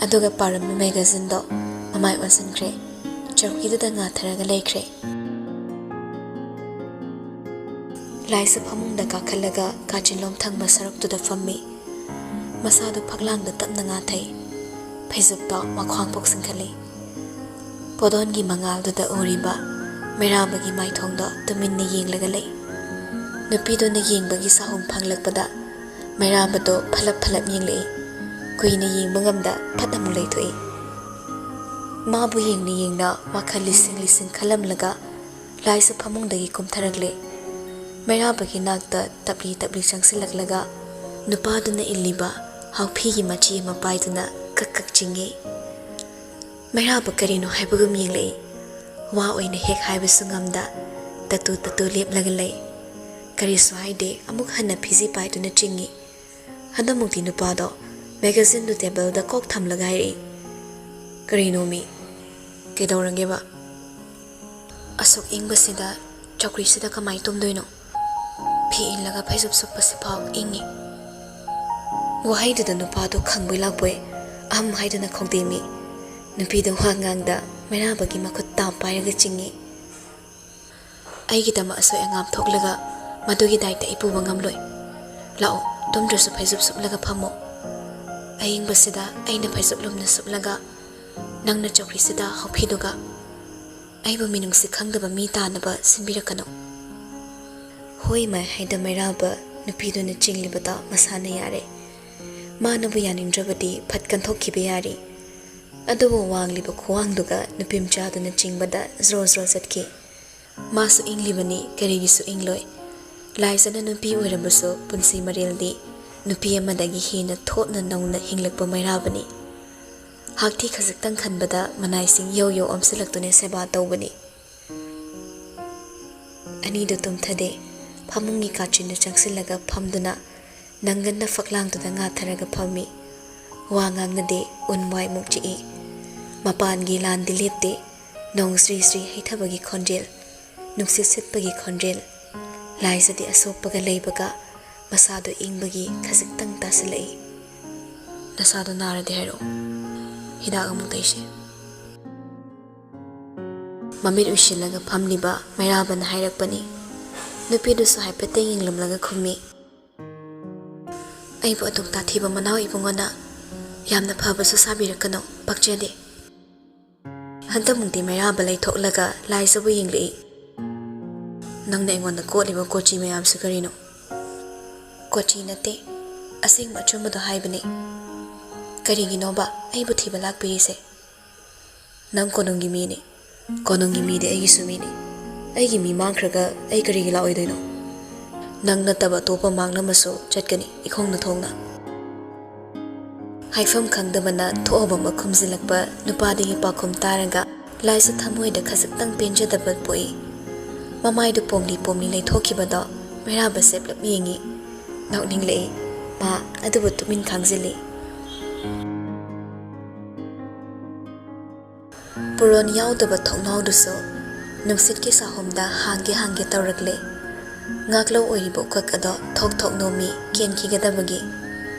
ꯑꯗꯨꯒ ꯄꯥꯔꯝꯕ ꯃꯦꯒꯥꯖꯤꯟꯗꯣ ꯃꯃꯥꯏ ꯑꯣꯟꯁꯤꯟꯈ꯭ꯔꯦ꯫ ꯆꯧꯀꯤꯗꯨꯗ ꯉꯥꯊꯔꯒ ꯂꯩꯈ꯭ꯔꯦ꯫ ꯂꯥꯏꯖ ꯐꯃꯨꯡꯗ ꯀꯥꯈꯠꯂꯒ ꯀꯥꯆꯤꯟꯂꯣꯝ ꯊꯪꯕ ꯁꯔꯨꯛꯇꯨꯗ ꯐꯝꯃꯤ꯫ ꯃꯁꯥꯗꯨ ꯐꯛꯂꯥꯡꯗ ꯇꯞꯅ ꯉꯥꯊꯩ꯫ ꯐꯩꯖꯨꯞꯇꯣ ꯃꯈ꯭ꯋꯥꯡ ꯐꯥꯎ ꯆꯤꯡꯈꯠꯂꯤ꯫ ꯄꯣꯗꯣꯟꯒꯤ ꯃꯉꯥꯜꯗꯨꯗ ꯎꯔꯤꯕ ꯃꯩꯔꯥꯕꯒꯤ ꯃꯥꯏꯊꯣꯡꯗꯣ ꯇꯨꯃꯤꯟꯅ ꯌꯦꯡꯂꯒ ꯂꯩ꯫ ꯅꯨꯄꯤꯗꯨꯅ ꯌꯦꯡꯕꯒꯤ ꯁꯥꯍꯨꯝ ꯐꯪꯂꯛꯄꯗ ꯃꯩꯔꯥꯕꯗꯣ ꯐꯂꯞ ꯐꯂꯞ ꯌꯦꯡꯂꯛꯏ꯫ ꯀꯨꯏꯅ ꯌꯦꯡꯕ ꯉꯝꯗ ꯐꯠ ꯑꯃꯨꯛ ꯂꯩꯊꯣꯛꯏ꯫ ꯃꯥꯕꯨ ꯌꯦꯡꯅ ꯌꯦꯡꯅ ꯋꯥꯈꯜ ꯂꯤꯁꯤꯡ ꯂꯤꯁꯤꯡ ꯈꯜꯂꯝꯂꯒ ꯂꯥꯏꯖ ꯐꯃꯨꯡꯗꯒꯤ ꯀꯨꯝꯊꯔꯛꯂꯦ꯫ ꯃꯩꯔꯥꯕꯒꯤ ꯅꯥꯛꯇ ꯇꯞꯂꯤ ꯇꯞꯂꯤ ꯆꯪꯁꯤꯜꯂꯛꯂꯒ ꯅꯨꯄꯥꯗꯨꯅ ꯏꯜꯂꯤꯕ ꯍꯥꯎꯐꯤꯒꯤ ꯃꯆꯤ ꯑꯃ ꯄꯥꯏꯗꯨꯅ ꯀꯛ ꯀꯛ ꯆꯤꯡꯏ꯫ ꯃꯩꯔꯥꯕ ꯀꯔꯤꯅꯣ ꯍꯥꯏꯕꯒꯨꯝ ꯌꯦꯡꯂꯛꯏ꯫ ꯋꯥ ꯑꯣꯏꯅ ꯍꯦꯛ ꯍꯥꯏꯕꯁꯨ ꯉꯝꯗ ꯇꯠꯇꯨ ꯇꯠꯇꯨ ꯂꯦꯞꯂꯒ ꯂꯩ꯫ ꯀꯔꯤꯁꯨ ꯍꯥꯏꯗꯦ, ꯑꯃꯨꯛ ꯍꯟꯅ ꯐꯤꯖꯤ ꯄꯥꯏꯗꯨꯅ ꯆꯤꯡꯏ꯫ ꯍꯟꯗꯛꯃꯨꯛꯇꯤ ꯅꯨꯄꯥꯗꯣ ꯃꯦꯒꯥꯖꯤꯟꯗꯨ ꯇꯦꯕꯜꯗ ꯀꯣꯛ ꯊꯝꯂꯒ ꯍꯥꯏꯔꯛꯏ, "ꯀꯔꯤꯅꯣꯃꯤ? ꯀꯩꯗꯧꯔꯒꯦꯕ? ꯑꯁꯨꯛ ꯏꯪꯕꯁꯤꯗ ꯆꯧꯀ꯭ꯔꯤꯁꯤꯗ ꯀꯃꯥꯏ ꯇꯨꯝꯗꯣꯏꯅꯣ? ꯐꯤ ꯏꯜꯂꯒ ꯐꯩꯖꯨꯞ ꯁꯨꯞꯄꯁꯤꯐꯥꯎ ꯏꯪꯉꯤ꯫" ꯋꯥꯍꯩꯗꯨꯗ ꯅꯨꯄꯥꯗꯣ ꯈꯪꯕꯣꯏ ꯂꯥꯛꯄꯣꯏ ꯑꯍꯝ ꯍꯥꯏꯗꯨꯅ ꯈꯧꯗꯦꯝꯃꯤ꯫ ꯅꯨꯄꯤꯗꯣ ꯋꯥ ꯉꯥꯡꯗ ꯃꯩꯔꯥꯕꯒꯤ ꯃꯈꯨꯠ ꯇꯥꯞ ꯄꯥꯏꯔꯒ ꯆꯤꯡꯏ꯫ "ꯑꯩꯒꯤꯗꯃꯛ ꯑꯁꯣꯏ ꯑꯉꯥꯝ ꯊꯣꯛꯂꯒ ꯃꯗꯨꯒꯤ ꯗꯥꯏꯇ ꯑꯩ ꯄꯨꯕ ꯉꯝꯂꯣꯏ꯫ ꯂꯥꯛꯑꯣ, ꯇꯨꯝꯗ꯭ꯔꯁꯨ ꯐꯩꯖꯨꯞ ꯁꯨꯞꯂꯒ ꯐꯝꯃꯣ꯫ ꯑꯏꯪꯕꯁꯤꯗ ꯑꯩꯅ ꯐꯩꯖꯨꯞ ꯂꯨꯝꯅ ꯁꯨꯞꯂꯒ ꯅꯪꯅ ꯆꯧꯀ꯭ꯔꯤꯁꯤꯗ ꯍꯥꯎꯐꯤꯗꯨꯒ꯫ ꯑꯩꯕꯨ ꯃꯤꯅꯨꯡꯁꯤ ꯈꯪꯗꯕ ꯃꯤ ꯇꯥꯅꯕ ꯁꯤꯟꯕꯤꯔꯛꯀꯅꯨ꯫" ꯍꯣꯏ ꯃꯥꯏ ꯍꯥꯏꯗ ꯃꯩꯔꯥꯕ ꯅꯨꯄꯤꯗꯨꯅ ꯆꯤꯡꯂꯤꯕꯗ ꯃꯁꯥꯅ ꯌꯥꯔꯦ꯫ ꯃꯥꯅꯕꯨ ꯌꯥꯅꯤꯡꯗ꯭ꯔꯕꯗꯤ ꯐꯠ ꯀꯟꯊꯣꯛꯈꯤꯕ ꯌꯥꯔꯤ꯫ ꯑꯗꯨꯕꯨ ꯋꯥꯡꯂꯤꯕ ꯈꯨꯋꯥꯡꯗꯨꯒ ꯅꯨꯄꯤ ꯃꯆꯥꯗꯨꯅ ꯆꯤꯡꯕꯗ ꯖ꯭ꯔꯣ ꯖ꯭ꯔꯣ ꯆꯠꯈꯤ꯫ ꯃꯥꯁꯨ ꯏꯪꯂꯤꯕꯅꯤ, ꯀꯔꯤꯒꯤꯁꯨ ꯏꯪꯂꯣꯏ? ꯂꯥꯏꯖꯅ ꯅꯨꯄꯤ ꯑꯣꯏꯔꯕꯁꯨ ꯄꯨꯟꯁꯤ ꯃꯔꯦꯜꯗꯤ ꯅꯨꯄꯤ ꯑꯃꯗꯒꯤ ꯍꯦꯟꯅ ꯊꯣꯠꯅ ꯅꯧꯅ ꯍꯤꯡꯂꯛꯄ ꯃꯩꯔꯥꯕꯅꯤ꯫ ꯍꯥꯛꯊꯤ ꯈꯖꯤꯛꯇꯪ ꯈꯟꯕꯗ ꯃꯅꯥꯏꯁꯤꯡ ꯌꯧ ꯌꯧ ꯑꯣꯝꯁꯤꯜꯂꯛꯇꯨꯅ ꯁꯦꯕꯥ ꯇꯧꯕꯅꯤ꯫ ꯑꯅꯤꯗꯨ ꯇꯨꯝꯊꯗꯦ꯫ ꯐꯃꯨꯡꯒꯤ ꯀꯥꯆꯤꯟꯗ ꯆꯪꯁꯤꯜꯂꯒ ꯐꯝꯗꯨꯅ ꯅꯪꯒꯟꯅ ꯐꯛꯂꯥꯡꯗꯨꯗ ꯉꯥꯊꯔꯒ ꯐꯝꯃꯤ꯫ ꯋꯥ ꯉꯥꯡꯅꯗꯦ, ꯎꯟ ꯋꯥꯏꯃꯨꯛ ꯆꯤꯛꯏ꯫ ꯃꯄꯥꯟꯒꯤ ꯂꯥꯟꯗꯤ ꯂꯦꯞꯇꯦ꯫ ꯅꯣꯡ ꯁ꯭ꯔꯤ ꯁ꯭ꯔꯤ ꯍꯩꯊꯕꯒꯤ ꯈꯣꯟꯖꯦꯜ, ꯅꯨꯡꯁꯤꯠ ꯁꯤꯠꯄꯒꯤ ꯈꯣꯟꯖꯦꯜ꯫ ꯂꯥꯏꯖꯗꯤ ꯑꯁꯣꯛꯄꯒ ꯂꯩꯕꯒ ꯃꯁꯥꯗꯣ ꯏꯪꯕꯒꯤ ꯈꯖꯤꯛꯇꯪ ꯇꯥꯁꯤꯜꯂꯛꯏ꯫ "ꯅꯁꯥꯗꯣ ꯅꯥꯔꯗꯤ ꯍꯥꯏꯔꯛꯑꯣ, ꯍꯤꯗꯥꯛ ꯑꯃꯨꯛ ꯇꯩꯁꯦ꯫" ꯃꯃꯤꯠ ꯎꯏꯁꯤꯜꯂꯒ ꯐꯝꯂꯤꯕ ꯃꯩꯔꯥꯕꯅ ꯍꯥꯏꯔꯛꯄꯅꯤ꯫ ꯅꯨꯄꯤꯗꯨꯁꯨ ꯍꯥꯏꯐꯦꯠꯇꯪ ꯌꯦꯡꯂꯝꯂꯒ ꯈꯨꯝꯃꯤ, "ꯑꯩꯕꯨ ꯑꯗꯨꯝ ꯇꯥꯊꯤꯕ ꯃꯅꯥꯎ ꯏꯕꯨꯡꯉꯣꯅ ꯌꯥꯝꯅ ꯐꯕꯁꯨ ꯁꯥꯕꯤꯔꯛꯀꯅꯨ, ꯄꯛꯆꯗꯦ꯫ ꯍꯟꯗꯛꯃꯨꯛꯇꯤ ꯃꯩꯔꯥꯕ ꯂꯩꯊꯣꯛꯂꯒ ꯂꯥꯏꯖꯕꯨ ꯌꯦꯡꯂꯛꯏ꯫ ꯅꯪꯅ ꯑꯩꯉꯣꯟꯗ ꯀꯣꯠꯂꯤꯕ ꯀꯣꯆꯤ ꯃꯌꯥꯝꯁꯤ ꯀꯔꯤꯅꯣ?" "ꯀꯣꯆꯤ ꯅꯠꯇꯦ, ꯑꯁꯦꯡꯕ ꯑꯆꯨꯝꯕꯗꯣ ꯍꯥꯏꯕꯅꯤ꯫ ꯀꯔꯤꯒꯤꯅꯣꯕ ꯑꯩꯕꯨ ꯊꯤꯕ ꯂꯥꯛꯄꯤꯔꯤꯁꯦ? ꯅꯪ ꯀꯣꯅꯨꯡꯒꯤ ꯃꯤꯅꯤ, ꯀꯣꯅꯨꯡꯒꯤ ꯃꯤꯗꯤ ꯑꯩꯒꯤꯁꯨ ꯃꯤꯅꯤ꯫ ꯑꯩꯒꯤ ꯃꯤ ꯃꯥꯡꯈ꯭ꯔꯒ ꯑꯩ ꯀꯔꯤꯒꯤ ꯂꯥꯛꯑꯣꯏꯗꯣꯏꯅꯣ? ꯅꯪ ꯅꯠꯇꯕ ꯑꯇꯣꯞꯄ ꯃꯥꯡꯂꯝꯃꯁꯨ ꯆꯠꯀꯅꯤ ꯏꯈꯣꯡꯅ ꯊꯣꯡꯅ꯫" ꯍꯥꯏꯐꯝ ꯈꯪꯗꯕꯅ ꯊꯣꯛꯑꯕ ꯑꯃ ꯈꯨꯝꯖꯤꯜꯂꯛꯄ ꯅꯨꯄꯥꯗꯨꯒꯤ ꯄꯥꯎꯈꯨꯝ ꯇꯥꯔꯒ ꯂꯥꯏꯖ ꯊꯃꯣꯏꯗ ꯈꯖꯤꯛꯇꯪ ꯄꯦꯟꯖꯗꯕ ꯄꯣꯛꯏ꯫ ꯃꯃꯥꯏꯗꯨ ꯄꯣꯝꯂꯤ ꯄꯣꯝꯂꯤ ꯂꯩꯊꯣꯛꯈꯤꯕꯗꯣ ꯃꯩꯔꯥꯕ ꯆꯦꯞꯂꯞ ꯌꯦꯡꯏ꯫ ꯅꯣꯛꯅꯤꯡꯂꯛꯏ꯫ ꯃꯥ ꯑꯗꯨꯕꯨ ꯇꯨꯃꯤꯟ ꯈꯥꯡꯖꯤꯜꯂꯤ꯫ ꯄꯨꯔꯣꯟ ꯌꯥꯎꯗꯕ ꯊꯣꯡꯅꯥꯎꯗꯨꯁꯨ ꯅꯨꯡꯁꯤꯠꯀꯤ ꯁꯥꯍꯨꯝꯗ ꯍꯥꯡꯒꯦ ꯍꯥꯡꯒꯦ ꯇꯧꯔꯛꯂꯦ꯫ ꯉꯥꯛꯂꯧ ꯑꯣꯏꯔꯤꯕ ꯎꯈꯛ ꯑꯗꯣ ꯊꯣꯛ ꯊꯣꯛ ꯅꯣꯝꯃꯤ ꯀꯦꯟꯈꯤꯒꯗꯕꯒꯤ꯫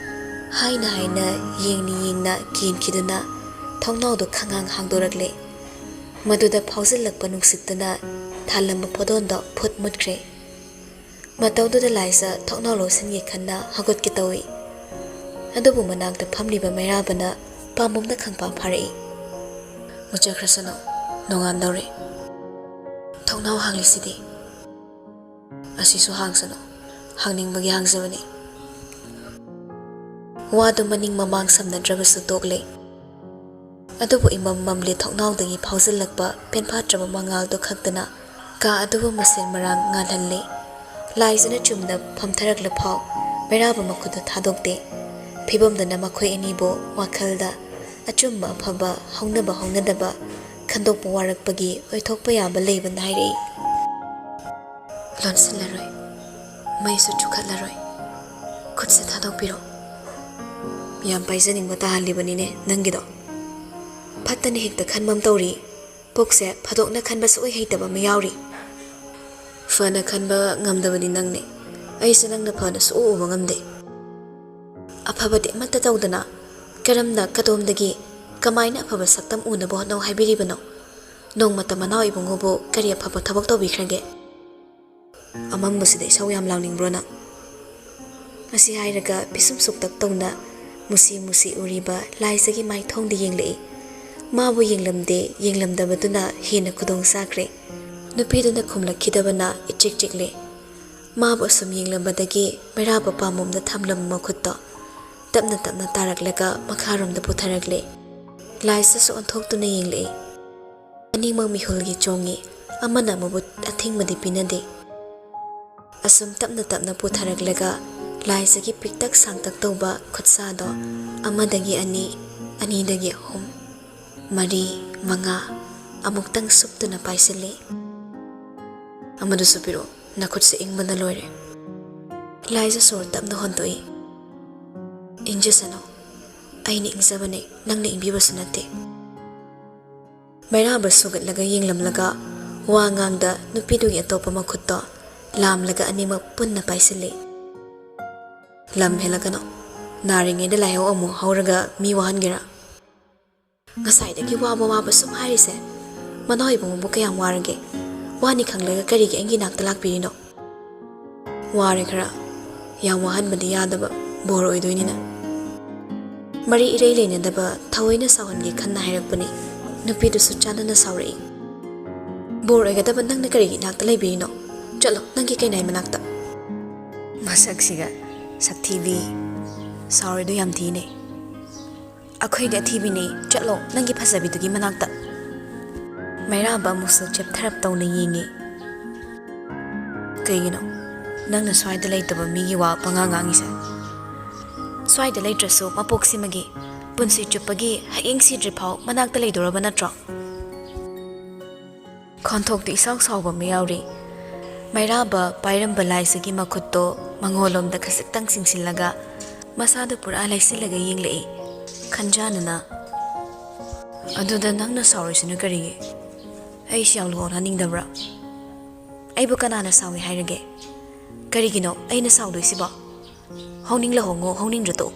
ꯍꯥꯏꯅ ꯍꯥꯏꯅ, ꯌꯦꯡꯅ ꯌꯦꯡꯅ ꯀꯦꯟꯈꯤꯗꯨꯅ ꯊꯣꯡꯅꯥꯎꯗꯨ ꯈꯪꯍꯥꯡ ꯍꯥꯡꯗꯣꯔꯛꯂꯦ꯫ ꯃꯗꯨꯗ ꯐꯥꯎꯖꯤꯜꯂꯛꯄ ꯅꯨꯡꯁꯤꯠꯇꯨꯅ ꯊꯥꯜꯂꯝꯕ ꯄꯣꯗꯣꯟꯗꯣ ꯐꯨꯠ ꯃꯨꯠꯈ꯭ꯔꯦ꯫ ꯃꯇꯧꯗꯨꯗ ꯂꯥꯏꯖ ꯊꯣꯡꯅꯥꯎ ꯂꯣꯟꯁꯤꯟꯒꯦ ꯈꯟꯅ ꯍꯧꯒꯠꯀꯦ ꯇꯧꯏ꯫ ꯑꯗꯨꯕꯨ ꯃꯅꯥꯛꯇ ꯐꯝꯂꯤꯕ ꯃꯩꯔꯥꯕꯅ ꯄꯥꯝꯕꯣꯝꯗ ꯈꯪꯄꯥ ꯐꯥꯔꯛꯏ꯫ "ꯃꯨꯠꯆꯈ꯭ꯔꯁꯅꯨ, ꯅꯣꯡꯉꯥꯟꯗꯧꯔꯦ꯫ ꯊꯣꯡꯅꯥꯎ ꯍꯥꯡꯂꯤꯁꯤꯗꯤ꯫" "ꯑꯁꯤꯁꯨ ꯍꯥꯡꯁꯅꯨ, ꯍꯥꯡꯅꯤꯡꯕꯒꯤ ꯍꯥꯡꯖꯕꯅꯤ꯫" ꯋꯥꯗꯨ ꯃꯅꯤꯡ ꯃꯃꯥꯡ ꯁꯝꯅꯗ꯭ꯔꯕꯁꯨ ꯇꯣꯛꯂꯦ꯫ ꯑꯗꯨꯕꯨ ꯏꯃꯝ ꯃꯝꯂꯤ ꯊꯣꯡꯅꯥꯎꯗꯒꯤ ꯐꯥꯎꯖꯤꯜꯂꯛꯄ ꯄꯦꯟꯐꯥꯠꯇ꯭ꯔꯕ ꯃꯉꯥꯜꯗꯨ ꯈꯛꯇꯅ ꯀꯥ ꯑꯗꯨꯕꯨ ꯃꯁꯦꯟ ꯃꯔꯥꯡ ꯉꯥꯜꯍꯜꯂꯤ꯫ ꯂꯥꯏꯖꯅ ꯆꯨꯝꯅ ꯐꯝꯊꯔꯛꯂꯐꯥꯎ ꯃꯩꯔꯥꯕ ꯃꯈꯨꯠꯇꯨ ꯊꯥꯗꯣꯛꯇꯦ꯫ ꯐꯤꯕꯝꯗꯨꯅ ꯃꯈꯣꯏ ꯑꯅꯤꯕꯨ ꯋꯥꯈꯜꯗ ꯑꯆꯨꯝꯕ ꯑꯐꯕ, ꯍꯧꯅꯕ ꯍꯧꯅꯗꯕ ꯈꯟꯗꯣꯛꯄ ꯋꯥꯔꯛꯄꯒꯤ ꯑꯣꯏꯊꯣꯛꯄ ꯌꯥꯕ ꯂꯩꯕ ꯅꯥꯏꯔꯛꯏ꯫ "ꯂꯣꯟꯁꯤꯜꯂꯔꯣꯏ, ꯃꯩꯁꯨ ꯆꯨꯈꯠꯂꯔꯣꯏ, ꯈꯨꯠꯁꯦ ꯊꯥꯗꯣꯛꯄꯤꯔꯣ꯫" "ꯌꯥꯝ ꯄꯥꯏꯖꯅꯤꯡꯕ ꯇꯥꯍꯜꯂꯤꯕꯅꯤꯅꯦ ꯅꯪꯒꯤꯗꯣ꯫ ꯐꯠꯇꯅ ꯍꯦꯛꯇ ꯈꯟꯕ ꯑꯃ ꯇꯧꯔꯤ꯫ ꯄꯨꯛꯁꯦ ꯐꯥꯗꯣꯛꯅ ꯈꯟꯕ ꯁꯨꯛꯍꯩ ꯍꯩꯇꯕ ꯑꯃ ꯌꯥꯎꯔꯤ꯫" "ꯐꯅ ꯈꯟꯕ ꯉꯝꯗꯕꯗꯤ ꯅꯪꯅꯦ, ꯑꯩꯁꯦ ꯅꯪꯅ ꯐꯅ ꯁꯨꯛꯎ ꯎꯕ ꯉꯝꯗꯦ꯫ ꯑꯐꯕꯗꯤ ꯑꯃꯠꯇ ꯇꯧꯗꯅ ꯀꯔꯝꯅ, ꯀꯗꯣꯝꯗꯒꯤ, ꯀꯃꯥꯏꯅ ꯑꯐꯕ ꯁꯛꯇꯝ ꯎꯅꯕ ꯍꯣꯠꯅꯧ ꯍꯥꯏꯕꯤꯔꯤꯕꯅꯣ? ꯅꯣꯡꯃꯇ ꯃꯅꯥꯎ ꯏꯕꯨꯡꯉꯣꯕꯨ ꯀꯔꯤ ꯑꯐꯕ ꯊꯕꯛ ꯇꯧꯕꯤꯈ꯭ꯔꯒꯦ?" "ꯑꯃꯝꯕꯁꯤꯗ ꯏꯁꯧ ꯌꯥꯝ ꯂꯥꯡꯅꯤꯡꯕ꯭ꯔꯣ ꯅꯪ?" ꯑꯁꯤ ꯍꯥꯏꯔꯒ ꯄꯤꯁꯨꯝ ꯁꯨꯛꯇꯛ ꯇꯧꯅ ꯃꯨꯁꯤ ꯃꯨꯁꯤ ꯎꯔꯤꯕ ꯂꯥꯏꯖꯒꯤ ꯃꯥꯏꯊꯣꯡꯗ ꯌꯦꯡꯂꯛꯏ꯫ ꯃꯥꯕꯨ ꯌꯦꯡꯂꯝꯗꯦ, ꯌꯦꯡꯂꯝꯗꯕꯗꯨꯅ ꯍꯦꯟꯅ ꯈꯨꯗꯣꯡ ꯆꯥꯈ꯭ꯔꯦ꯫ ꯅꯨꯄꯤꯗꯨꯅ ꯈꯨꯝꯂꯛꯈꯤꯗꯕꯅ ꯏꯆꯤꯛ ꯆꯤꯛꯂꯦ꯫ ꯃꯥꯕꯨ ꯑꯁꯨꯝ ꯌꯦꯡꯂꯝꯕꯗꯒꯤ ꯃꯩꯔꯥꯕ ꯄꯥꯝꯕꯣꯝꯗ ꯊꯝꯂꯝꯕ ꯃꯈꯨꯠꯇꯣ ꯇꯞꯅ ꯇꯞꯅ ꯇꯥꯔꯛꯂꯒ ꯃꯈꯥꯔꯣꯝꯗ ꯄꯨꯊꯔꯛꯂꯦ꯫ ꯂꯥꯏꯖꯁꯨ ꯑꯣꯟꯊꯣꯛꯇꯨꯅ ꯌꯦꯡꯂꯛꯏ꯫ ꯑꯅꯤꯃꯛ ꯃꯤꯍꯨꯜꯒꯤ ꯆꯣꯡꯉꯤ, ꯑꯃꯅ ꯑꯃꯕꯨ ꯑꯊꯤꯡꯕꯗꯤ ꯄꯤꯅꯗꯦ꯫ ꯑꯁꯨꯝ ꯇꯞꯅ ꯇꯞꯅ ꯄꯨꯊꯔꯛꯂꯒ ꯂꯥꯏꯖꯒꯤ ꯄꯤꯛꯇꯛ ꯁꯥꯡꯇꯛ ꯇꯧꯕ ꯈꯨꯠꯁꯥꯗꯣ ꯑꯃꯗꯒꯤ ꯑꯅꯤ, ꯑꯅꯤꯗꯒꯤ ꯑꯍꯨꯝ, ꯃꯔꯤ, ꯃꯉꯥ, ꯑꯃꯨꯛꯇꯪ ꯁꯨꯞꯇꯨꯅ ꯄꯥꯏꯁꯤꯜꯂꯤ꯫ "ꯑꯃꯗꯨꯁꯨ ꯄꯤꯔꯛꯑꯣ, ꯅꯈꯨꯠꯁꯦ ꯏꯪꯕꯅ ꯂꯣꯏꯔꯦ꯫" ꯂꯥꯏꯖ ꯁꯣꯔ ꯇꯞꯅ ꯍꯣꯟꯗꯣꯛꯏ꯫ "ꯏꯪꯖꯁꯅꯨ, ꯑꯩꯅ ꯏꯪꯖꯕꯅꯦ, ꯅꯪꯅ ꯏꯪꯕꯤꯕꯁꯨ ꯅꯠꯇꯦ꯫" ꯃꯩꯔꯥꯕ ꯁꯨꯒꯠꯂꯒ ꯌꯦꯡꯂꯝꯂꯒ ꯋꯥ ꯉꯥꯡꯗ ꯅꯨꯄꯤꯗꯨꯒꯤ ꯑꯇꯣꯞꯄ ꯃꯈꯨꯠꯇꯣ ꯂꯥꯝꯂꯒ ꯑꯅꯤꯃꯛ ꯄꯨꯟꯅ ꯄꯥꯏꯁꯤꯜꯂꯤ꯫ "ꯂꯝ ꯍꯦꯜꯂꯛꯀꯅꯣ, ꯅꯥꯔꯤꯉꯩꯗ ꯂꯥꯏꯍꯧ ꯑꯃꯨꯛ ꯍꯧꯔꯒ ꯃꯤ ꯋꯥꯍꯟꯒꯦꯔꯥ?" "ꯉꯁꯥꯏꯗꯒꯤ ꯋꯥꯕ ꯋꯥꯕ ꯁꯨꯝ ꯍꯥꯏꯔꯤꯁꯦ, ꯃꯅꯥꯎ ꯏꯕꯨꯡꯉꯣꯕꯨ ꯀꯌꯥꯝ ꯋꯥꯔꯒꯦ? ꯋꯥꯅꯤ ꯈꯪꯂꯒ ꯀꯔꯤꯒꯤ ꯑꯩꯒꯤ ꯅꯥꯛꯇ ꯂꯥꯛꯄꯤꯔꯤꯅꯣ?" "ꯋꯥꯔꯦ ꯈꯔ, ꯌꯥꯝ ꯋꯥꯍꯟꯕꯗꯤ ꯌꯥꯗꯕ, ꯕꯣꯔ ꯑꯣꯏꯗꯣꯏꯅꯤꯅ꯫" ꯃꯔꯤ ꯏꯔꯩ ꯂꯩꯅꯗꯕ ꯊꯑꯣꯏꯅ ꯁꯥꯎꯍꯟꯒꯦ ꯈꯟꯅ ꯍꯥꯏꯔꯛꯄꯅꯤ꯫ ꯅꯨꯄꯤꯗꯨꯁꯨ ꯆꯥꯟꯅꯅ ꯁꯥꯎꯔꯛꯏ꯫ "ꯕꯣꯔ ꯑꯣꯏꯒꯗꯕ ꯅꯪꯅ ꯀꯔꯤꯒꯤ ꯏꯅꯥꯛꯇ ꯂꯩꯕꯤꯔꯤꯅꯣ? ꯆꯠꯂꯣ ꯅꯪꯒꯤ ꯀꯩꯅꯥꯏ ꯃꯅꯥꯛꯇ꯫" "ꯃꯁꯛꯁꯤꯒ, ꯁꯛꯊꯤꯕꯤ, ꯁꯥꯎꯔꯤꯗꯣ ꯌꯥꯝ ꯊꯤꯅꯦ꯫" "ꯑꯩꯈꯣꯏꯗꯤ ꯑꯊꯤꯕꯤꯅꯦ, ꯆꯠꯂꯣ ꯅꯪꯒꯤ ꯐꯖꯕꯤꯗꯨꯒꯤ ꯃꯅꯥꯛꯇ꯫" ꯃꯩꯔꯥꯕ ꯑꯃꯨꯛꯁꯨ ꯆꯦꯞꯊꯔꯞ ꯇꯧꯅ ꯌꯦꯡꯉꯤ꯫ "ꯀꯩꯒꯤꯅꯣ ꯅꯪꯅ ꯁ꯭ꯋꯥꯏꯗ ꯂꯩꯇꯕ ꯃꯤꯒꯤ ꯋꯥ ꯄꯉꯥꯡ ꯉꯥꯡꯉꯤꯁꯦ? ꯁ꯭ꯋꯥꯏꯗ ꯂꯩꯇ꯭ꯔꯁꯨ ꯃꯄꯣꯛꯁꯤꯃꯒꯤ, ꯄꯨꯟꯁꯤ ꯆꯨꯞꯄꯒꯤ ꯍꯌꯦꯡ ꯁꯤꯗ꯭ꯔꯤꯐꯥꯎ ꯃꯅꯥꯛꯇ ꯂꯩꯗꯧꯔꯕ ꯅꯠꯇ꯭ꯔꯣ?" ꯈꯣꯟꯊꯣꯛꯇꯨ ꯏꯁꯥꯎ ꯁꯥꯎꯕ ꯑꯃ ꯌꯥꯎꯔꯤ꯫ ꯃꯩꯔꯥꯕ ꯄꯥꯏꯔꯝꯕ ꯂꯥꯏꯁꯤꯒꯤ ꯃꯈꯨꯠꯇꯣ ꯃꯉꯣꯟꯂꯣꯝꯗ ꯈꯖꯤꯛꯇꯪ ꯆꯤꯡꯁꯤꯜꯂꯒ ꯃꯁꯥꯗ ꯄꯨꯔꯥ ꯂꯩꯁꯤꯜꯂꯒ ꯌꯦꯡꯂꯛꯏ꯫ ꯈꯟꯖꯥꯅꯅ, "ꯑꯗꯨꯗ ꯅꯪꯅ ꯁꯥꯎꯔꯤꯁꯤꯅ ꯀꯔꯤꯒꯤ? ꯑꯩꯁꯤ ꯌꯥꯝ ꯂꯨꯍꯣꯡꯍꯟꯅꯤꯡꯗꯕ꯭ꯔꯥ? ꯑꯩꯕꯨ ꯀꯅꯥꯅ ꯁꯥꯎꯏ ꯍꯥꯏꯔꯒꯦ? ꯀꯔꯤꯒꯤꯅꯣ ꯑꯩꯅ ꯁꯥꯎꯗꯣꯏꯁꯤꯕꯣ? ꯍꯧꯅꯤꯡꯂ ꯍꯣꯡꯉꯣ, ꯍꯧꯅꯤꯡꯗ꯭ꯔ ꯇꯣꯛꯎ꯫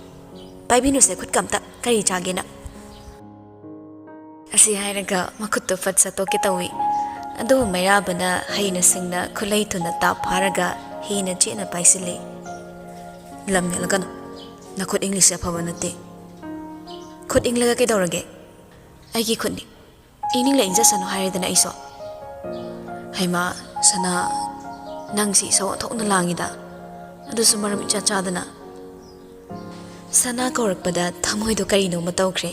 ꯄꯥꯏꯕꯤꯅꯨꯁꯦ ꯈꯨꯠꯀ ꯑꯝꯇ, ꯀꯔꯤ ꯆꯥꯒꯦꯅ?" ꯑꯁꯤ ꯍꯥꯏꯔꯒ ꯃꯈꯨꯠꯇꯣ ꯐꯠ ꯁꯠꯇꯣꯛꯀꯦ ꯇꯧꯏ꯫ ꯑꯗꯨꯕꯨ ꯃꯩꯔꯥꯕꯅ ꯍꯩꯅ ꯁꯤꯡꯅ ꯈꯨꯠꯂꯩ ꯊꯨꯅ ꯇꯥꯞ ꯐꯥꯔꯒ ꯍꯤꯅ ꯆꯦꯠꯅ ꯄꯥꯏꯁꯤꯜꯂꯤ꯫ "ꯂꯝ ꯍꯦꯜꯂꯛꯀꯅꯨ꯫ ꯅꯈꯨꯠ ꯏꯪꯂꯤꯁꯁꯦ ꯑꯐꯕ ꯅꯠꯇꯦ꯫ ꯈꯨꯠ ꯏꯪꯂꯒ ꯀꯩꯗꯧꯔꯒꯦ? ꯑꯩꯒꯤ ꯈꯨꯠꯅꯤ꯫ ꯏꯪꯅꯤꯡꯂ ꯏꯪꯖꯁꯅꯨ ꯍꯥꯏꯔꯦꯗꯅ ꯑꯩꯁꯨ꯫" "ꯍꯩꯃꯥ, ꯁꯅꯥ, ꯅꯪꯁꯤ ꯏꯁꯧ ꯑꯣꯟꯊꯣꯛꯅ ꯂꯥꯡꯉꯤꯗ꯫ ꯑꯗꯨꯁꯨ ꯃꯔꯝ ꯏꯆꯥ ꯆꯥꯗꯅ꯫" ꯁꯅꯥ ꯀꯧꯔꯛꯄꯗ ꯊꯃꯣꯏꯗꯣ ꯀꯔꯤꯅꯣꯃ ꯇꯧꯈ꯭ꯔꯦ꯫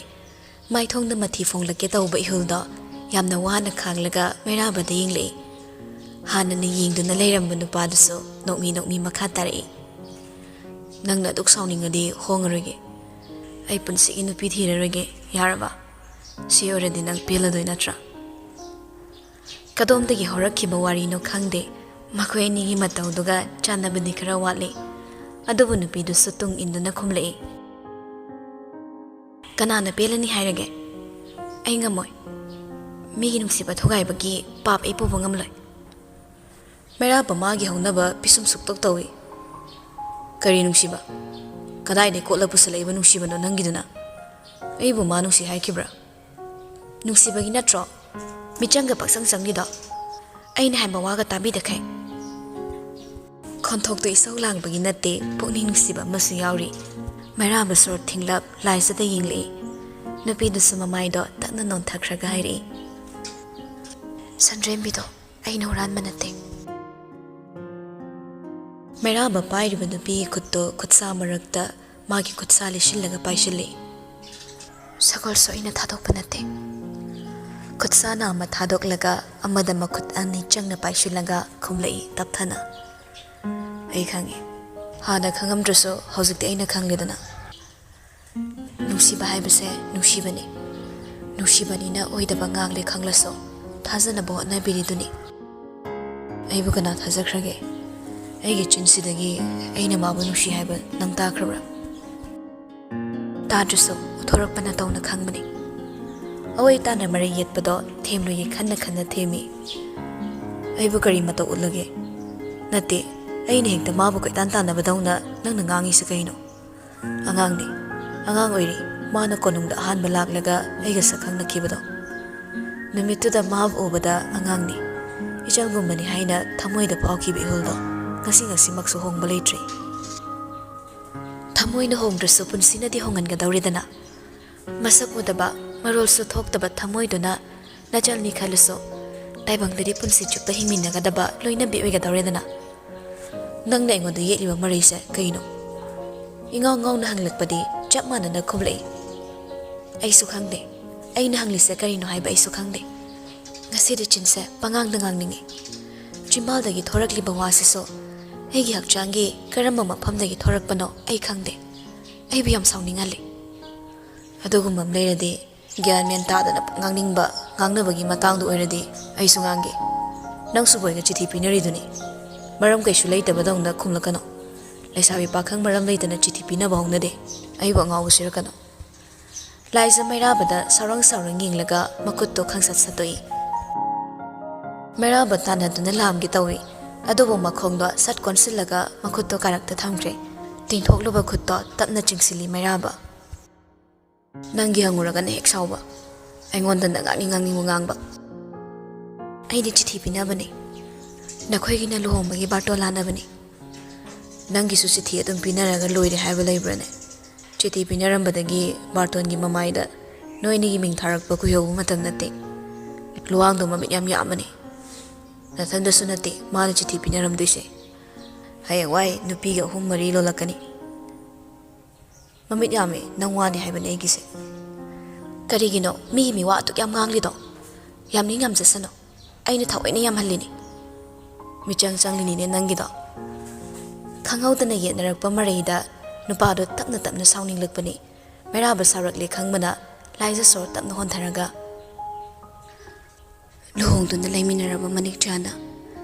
ꯃꯥꯏꯊꯣꯡꯗ ꯃꯊꯤ ꯐꯣꯡꯂꯛꯀꯦ ꯇꯧꯕ ꯏꯍꯨꯜꯗꯣ ꯌꯥꯝꯅ ꯋꯥꯅ ꯈꯥꯡꯂꯒ ꯃꯩꯔꯥꯕꯗ ꯌꯦꯡꯂꯛꯏ꯫ ꯍꯥꯟꯅꯅ ꯌꯦꯡꯗꯨꯅ ꯂꯩꯔꯝꯕ ꯅꯨꯄꯥꯗꯨꯁꯨ ꯅꯣꯛꯃꯤ ꯅꯣꯛꯃꯤ ꯃꯈꯥ ꯇꯥꯔꯛꯏ꯫ "ꯅꯪꯅ ꯑꯗꯨꯛ ꯁꯥꯎꯅꯤꯡꯉꯗꯤ ꯍꯣꯡꯉꯔꯣꯏꯒꯦ꯫ ꯑꯩ ꯄꯨꯟꯁꯤꯒꯤ ꯅꯨꯄꯤ ꯊꯤꯔꯔꯣꯏꯒꯦ, ꯌꯥꯔꯕ? ꯁꯤ ꯑꯣꯏꯔꯗꯤ ꯅꯪ ꯄꯦꯜꯂꯗꯣꯏ ꯅꯠꯇ꯭ꯔꯥ?" ꯀꯗꯣꯝꯗꯒꯤ ꯍꯧꯔꯛꯈꯤꯕ ꯋꯥꯔꯤꯅꯣ ꯈꯪꯗꯦ, ꯃꯈꯣꯏ ꯑꯅꯤꯒꯤ ꯃꯇꯧꯗꯨꯒ ꯆꯥꯟꯅꯕꯗꯤ ꯈꯔ ꯋꯥꯠꯂꯤ꯫ ꯑꯗꯨꯕꯨ ꯅꯨꯄꯤꯗꯨꯁꯨ ꯇꯨꯡ ꯏꯟꯗꯨꯅ ꯈꯨꯝꯂꯛꯏ꯫ "ꯀꯅꯥꯅ ꯄꯦꯜꯂꯅꯤ ꯍꯥꯏꯔꯒꯦ? ꯑꯩ ꯉꯝꯃꯣꯏ꯫ ꯃꯤꯒꯤ ꯅꯨꯡꯁꯤꯕ ꯊꯨꯒꯥꯏꯕꯒꯤ ꯄꯥꯞ ꯑꯩ ꯄꯨꯕ ꯉꯝꯂꯣꯏ꯫" ꯃꯩꯔꯥꯕ ꯃꯥꯒꯤ ꯍꯧꯅꯕ ꯄꯤꯁꯨꯝ ꯁꯨꯛꯇꯧ ꯇꯧꯏ꯫ "ꯀꯔꯤ ꯅꯨꯡꯁꯤꯕ? ꯀꯗꯥꯏꯗꯒꯤ ꯀꯣꯠꯂ ꯄꯨꯁꯜꯂꯛꯏꯕ ꯅꯨꯡꯁꯤꯕꯅꯣ ꯅꯪꯒꯤꯗꯨꯅ? ꯑꯩꯕꯨ ꯃꯥ ꯅꯨꯡꯁꯤ ꯍꯥꯏꯈꯤꯕ꯭ꯔꯥ? ꯅꯨꯡꯁꯤꯕꯒꯤ ꯅꯠꯇ꯭ꯔꯣ ꯃꯤꯆꯪꯒ ꯄꯛꯆꯪ ꯆꯪꯉꯤꯗꯣ? ꯑꯩꯅ ꯍꯥꯏꯕ ꯋꯥꯒ ꯇꯥꯕꯤꯗꯈꯩ?" ꯈꯣꯟꯊꯣꯛꯇꯨ ꯏꯁꯧ ꯂꯥꯡꯕꯒꯤ ꯅꯠꯇꯦ, ꯄꯨꯛꯅꯤꯡ ꯅꯨꯡꯁꯤꯕ ꯑꯃꯁꯨ ꯌꯥꯎꯔꯤ꯫ ꯃꯩꯔꯥꯕ ꯁꯣꯔ ꯊꯤꯡꯂꯞ ꯂꯥꯏꯖꯗ ꯌꯦꯡꯂꯛꯏ꯫ ꯅꯨꯄꯤꯗꯨꯁꯨ ꯃꯃꯥꯏꯗꯣ ꯇꯞꯅ ꯅꯣꯟꯊꯈ꯭ꯔꯒ ꯍꯥꯏꯔꯛꯏ, "ꯁꯟꯗ꯭ꯔꯦꯝꯕꯤꯗꯣ ꯑꯩꯅ ꯍꯨꯔꯥꯟꯕ ꯅꯠꯇꯦ꯫" ꯃꯩꯔꯥꯕ ꯄꯥꯏꯔꯤꯕ ꯅꯨꯄꯤꯒꯤ ꯈꯨꯠꯇꯨ ꯈꯨꯠꯁꯥ ꯃꯔꯛꯇ ꯃꯥꯒꯤ ꯈꯨꯠꯁꯥ ꯂꯤꯁꯤꯜꯂꯒ ꯄꯥꯏꯁꯤꯜꯂꯤ꯫ "ꯁꯒꯣꯜꯁꯨ ꯑꯩꯅ ꯊꯥꯗꯣꯛꯄ ꯅꯠꯇꯦ꯫" ꯈꯨꯠꯁꯥꯅ ꯑꯃ ꯊꯥꯗꯣꯛꯂꯒ ꯑꯃꯗ ꯃꯈꯨꯠ ꯑꯅꯤ ꯆꯪꯅ ꯄꯥꯏꯁꯤꯜꯂꯒ ꯈꯨꯝꯂꯛꯏ ꯇꯞꯊꯅ꯫ "ꯑꯩ ꯈꯪꯉꯤ꯫ ꯍꯥꯟꯅ ꯈꯪꯉꯝꯗ꯭ꯔꯁꯨ ꯍꯧꯖꯤꯛꯇꯤ ꯑꯩꯅ ꯈꯪꯂꯦꯗꯅ꯫ ꯅꯨꯡꯁꯤꯕ ꯍꯥꯏꯕꯁꯦ ꯅꯨꯡꯁꯤꯕꯅꯤ꯫ ꯅꯨꯡꯁꯤꯕꯅꯤꯅ ꯑꯣꯏꯗꯕ ꯉꯥꯡꯂꯦ ꯈꯪꯂꯁꯨ ꯊꯥꯖꯅꯕ ꯍꯣꯠꯅꯕꯤꯔꯤꯗꯨꯅꯤ꯫" "ꯑꯩꯕꯨ ꯀꯅꯥ ꯊꯥꯖꯈ꯭ꯔꯒꯦ? ꯑꯩꯒꯤ ꯆꯤꯟꯁꯤꯗꯒꯤ ꯑꯩꯅ ꯃꯥꯕꯨ ꯅꯨꯡꯁꯤ ꯍꯥꯏꯕ ꯅꯪ ꯇꯥꯈ꯭ꯔꯕ꯭ꯔꯥ?" "ꯇꯥꯗ꯭ꯔꯁꯨ ꯎꯠꯊꯣꯔꯛꯄ ꯅꯇꯧꯅ ꯈꯪꯕꯅꯤ꯫" ꯑꯑꯣꯏ ꯇꯥꯅ ꯃꯔꯩ ꯌꯦꯠꯄꯗꯣ ꯊꯦꯝꯂꯣꯏꯒꯦ ꯈꯟꯅ ꯈꯟꯅ ꯊꯦꯝꯃꯤ꯫ "ꯑꯩꯕꯨ ꯀꯔꯤ ꯃꯇꯧ ꯎꯠꯂꯒꯦ? ꯅꯠꯇꯦ, ꯑꯩꯅ ꯍꯦꯛꯇ ꯃꯥꯕꯨ ꯀꯣꯏꯇꯥꯟ ꯇꯥꯟꯅꯕꯗꯧꯅ ꯅꯪꯅ ꯉꯥꯡꯉꯤꯁꯤ ꯀꯩꯅꯣ? ꯑꯉꯥꯡꯅꯤ, ꯑꯉꯥꯡ ꯑꯣꯏꯔꯤ꯫ ꯃꯥꯅ ꯀꯣꯅꯨꯡꯗ ꯑꯍꯥꯟꯕ ꯂꯥꯛꯂꯒ ꯑꯩꯒ ꯁꯛ ꯈꯪꯅꯈꯤꯕꯗꯣ꯫ ꯅꯨꯃꯤꯠꯇꯨꯗ ꯃꯥꯕꯨ ꯎꯕꯗ ꯑꯉꯥꯡꯅꯤ, ꯏꯆꯜꯒꯨꯝꯕꯅꯤ ꯍꯥꯏꯅ ꯊꯃꯣꯏꯗ ꯐꯥꯎꯈꯤꯕ ꯏꯍꯨꯜꯗꯣ ꯉꯁꯤ ꯉꯁꯤꯃꯛꯁꯨ ꯍꯣꯡꯕ ꯂꯩꯇ꯭ꯔꯤ꯫ ꯊꯃꯣꯏꯅ ꯍꯣꯡꯗ꯭ꯔꯁꯨ ꯄꯨꯟꯁꯤꯅꯗꯤ ꯍꯣꯡꯍꯟꯒꯗꯧꯔꯤꯗꯅ꯫ ꯃꯁꯛ ꯎꯗꯕ, ꯃꯔꯣꯜꯁꯨ ꯊꯣꯛꯇꯕ ꯊꯃꯣꯏꯗꯨꯅ ꯅꯆꯜꯅꯤ ꯈꯜꯂꯁꯨ, ꯇꯥꯏꯕꯪꯗꯗꯤ ꯄꯨꯟꯁꯤ ꯆꯨꯞꯄ ꯍꯤꯡꯃꯤꯟꯅꯒꯗꯕ ꯂꯣꯏꯅꯕꯤ ꯑꯣꯏꯒꯗꯧꯔꯦꯗꯅ꯫ ꯅꯪꯅ ꯑꯩꯉꯣꯟꯗ ꯌꯦꯠꯂꯤꯕ ꯃꯔꯩꯁꯦ ꯀꯩꯅꯣ? ꯏꯉꯥꯎ ꯉꯥꯎꯅ ꯍꯪꯂꯛꯄꯗꯤ ꯆꯞ ꯃꯥꯟꯅꯅ ꯈꯨꯝꯂꯛꯏ꯫ ꯑꯩꯁꯨ ꯈꯪꯗꯦ꯫ ꯑꯩꯅ ꯍꯪꯂꯤꯁꯦ ꯀꯔꯤꯅꯣ ꯍꯥꯏꯕ ꯑꯩꯁꯨ ꯈꯪꯗꯦ꯫ ꯉꯁꯤꯗꯤ ꯆꯤꯟꯁꯦ ꯄꯉꯥꯡꯗ ꯉꯥꯡꯅꯤꯡꯉꯤ꯫ ꯆꯤꯝꯕꯥꯜꯗꯒꯤ ꯊꯣꯔꯛꯂꯤꯕ ꯋꯥꯁꯤꯁꯨ ꯑꯩꯒꯤ ꯍꯛꯆꯥꯡꯒꯤ ꯀꯔꯝꯕ ꯃꯐꯝꯗꯒꯤ ꯊꯣꯔꯛꯄꯅꯣ ꯑꯩ ꯈꯪꯗꯦ꯫ ꯑꯩꯕꯨ ꯌꯥꯝ ꯁꯥꯎꯅꯤꯡꯍꯜꯂꯤ꯫ ꯑꯗꯨꯒꯨꯝꯕ ꯑꯃ ꯂꯩꯔꯗꯤ, ꯒ꯭ꯌꯥꯟ ꯃꯦꯟ ꯇꯥꯗꯅ ꯉꯥꯡꯅꯤꯡꯕ ꯉꯥꯡꯅꯕꯒꯤ ꯃꯇꯥꯡꯗꯨ ꯑꯣꯏꯔꯗꯤ ꯑꯩꯁꯨ ꯉꯥꯡꯒꯦ꯫ ꯅꯪꯁꯨ ꯕꯣꯏꯒ ꯆꯤꯊꯤ ꯄꯤꯅꯔꯤꯗꯨꯅꯤ꯫ ꯃꯔꯝ ꯀꯩꯁꯨ ꯂꯩꯇꯕꯗꯧꯅ ꯈꯨꯝꯂꯛꯀꯅꯨ꯫ ꯂꯩꯁꯥꯕꯤ ꯄꯥꯈꯪ ꯃꯔꯝ ꯂꯩꯇꯅ ꯆꯤꯊꯤ ꯄꯤꯅꯕ ꯍꯧꯅꯗꯦ꯫ ꯑꯩꯕꯨ ꯑꯉꯥꯎꯕ ꯁꯤꯔꯛꯀꯅꯨ꯫ ꯂꯥꯏꯖ ꯃꯩꯔꯥꯕꯗ ꯁꯥꯎꯔꯪ ꯁꯥꯎꯔꯪ ꯌꯦꯡꯂꯒ ꯃꯈꯨꯠꯇꯣ ꯈꯪꯁꯠ ꯁꯠꯇꯣꯛꯏ꯫ ꯃꯩꯔꯥꯕ ꯇꯥꯟꯅꯗꯨꯅ ꯂꯥꯝꯒꯦ ꯇꯧꯏ, ꯑꯗꯨꯕꯨ ꯃꯈꯣꯡꯗꯣ ꯁꯠ ꯀꯣꯟꯁꯤꯜꯂꯒ ꯃꯈꯨꯠꯇꯣ ꯀꯥꯔꯛꯇ ꯊꯝꯈ꯭ꯔꯦ꯫ ꯇꯤꯡꯊꯣꯛꯂꯨꯕ ꯈꯨꯠꯇꯣ ꯇꯞꯅ ꯆꯤꯡꯁꯤꯜꯂꯤ ꯃꯩꯔꯥꯕ꯫ ꯅꯪꯒꯤ ꯍꯪꯉꯨꯔꯒꯅ ꯍꯦꯛ ꯁꯥꯎꯕ, ꯑꯩꯉꯣꯟꯗꯅ ꯉꯥꯡꯅꯤꯡ ꯉꯥꯡꯅꯤꯡꯕ ꯉꯥꯡꯕ꯫ ꯑꯩꯗꯤ ꯆꯤꯊꯤ ꯄꯤꯅꯕꯅꯦ, ꯅꯈꯣꯏꯒꯤꯅ ꯂꯨꯍꯣꯡꯕꯒꯤ ꯕꯥꯔꯇꯣꯟ ꯂꯥꯟꯅꯕꯅꯤ꯫ ꯅꯪꯒꯤꯁꯨ ꯆꯤꯊꯤ ꯑꯗꯨꯝ ꯄꯤꯅꯔꯒ ꯂꯣꯏꯔꯦ ꯍꯥꯏꯕ ꯂꯩꯕ꯭ꯔꯥꯅꯦ? ꯆꯤꯊꯤ ꯄꯤꯅꯔꯝꯕꯗꯒꯤ ꯕꯥꯔꯇꯣꯟꯒꯤ ꯃꯃꯥꯏꯗ ꯅꯣꯏ ꯑꯅꯤꯒꯤ ꯃꯤꯡ ꯊꯥꯔꯛꯄ ꯀꯨꯏꯍꯧꯕ ꯃꯇꯝ ꯅꯠꯇꯦ꯫ ꯂꯨꯋꯥꯡꯗꯣ ꯃꯃꯤꯠ ꯌꯥꯝ ꯌꯥꯝꯕꯅꯤ꯫ ꯅꯊꯟꯗꯁꯨ ꯅꯠꯇꯦ ꯃꯥꯅ ꯆꯤꯊꯤ ꯄꯤꯅꯔꯝꯗꯣꯏꯁꯦ꯫ ꯍꯌꯦꯡꯋꯥꯏ ꯅꯨꯄꯤꯒ ꯑꯍꯨꯝ ꯃꯔꯤ ꯂꯣꯜꯂꯛꯀꯅꯤ꯫ ꯃꯃꯤꯠ ꯌꯥꯝꯃꯤ, ꯅꯪ ꯋꯥꯅꯤ ꯍꯥꯏꯕꯅꯦ ꯑꯩꯒꯤꯁꯦ꯫ ꯀꯔꯤꯒꯤꯅꯣ ꯃꯤꯒꯤ ꯃꯤꯋꯥ ꯑꯗꯨꯛ ꯌꯥꯝ ꯉꯥꯡꯂꯤꯗꯣ? ꯌꯥꯝꯅꯤꯡ ꯌꯥꯝꯖꯁꯅꯨ, ꯑꯩꯅ ꯊꯑꯣꯏꯅ ꯌꯥꯝꯍꯜꯂꯤꯅꯤ꯫ ꯃꯤꯆꯪ ꯆꯪꯂꯤꯅꯤꯅꯦ ꯅꯪꯒꯤꯗꯣ꯫ ꯈꯪꯍꯧꯗꯅ ꯌꯦꯠꯅꯔꯛꯄ ꯃꯔꯩꯗ ꯅꯨꯄꯥꯗꯣ ꯇꯞꯅ ꯇꯞꯅ ꯁꯥꯎꯅꯤꯡꯂꯛꯄꯅꯤ꯫ ꯃꯩꯔꯥꯕ ꯁꯥꯎꯔꯛꯂꯦ ꯈꯪꯕꯅ ꯂꯥꯏꯖ ꯁꯣꯔ ꯇꯞꯅ ꯍꯣꯟꯊꯔꯒ, ꯂꯨꯍꯣꯡꯗꯨꯅ ꯂꯩꯃꯤꯟꯅꯔꯕ ꯃꯅꯤꯛꯆꯥꯅ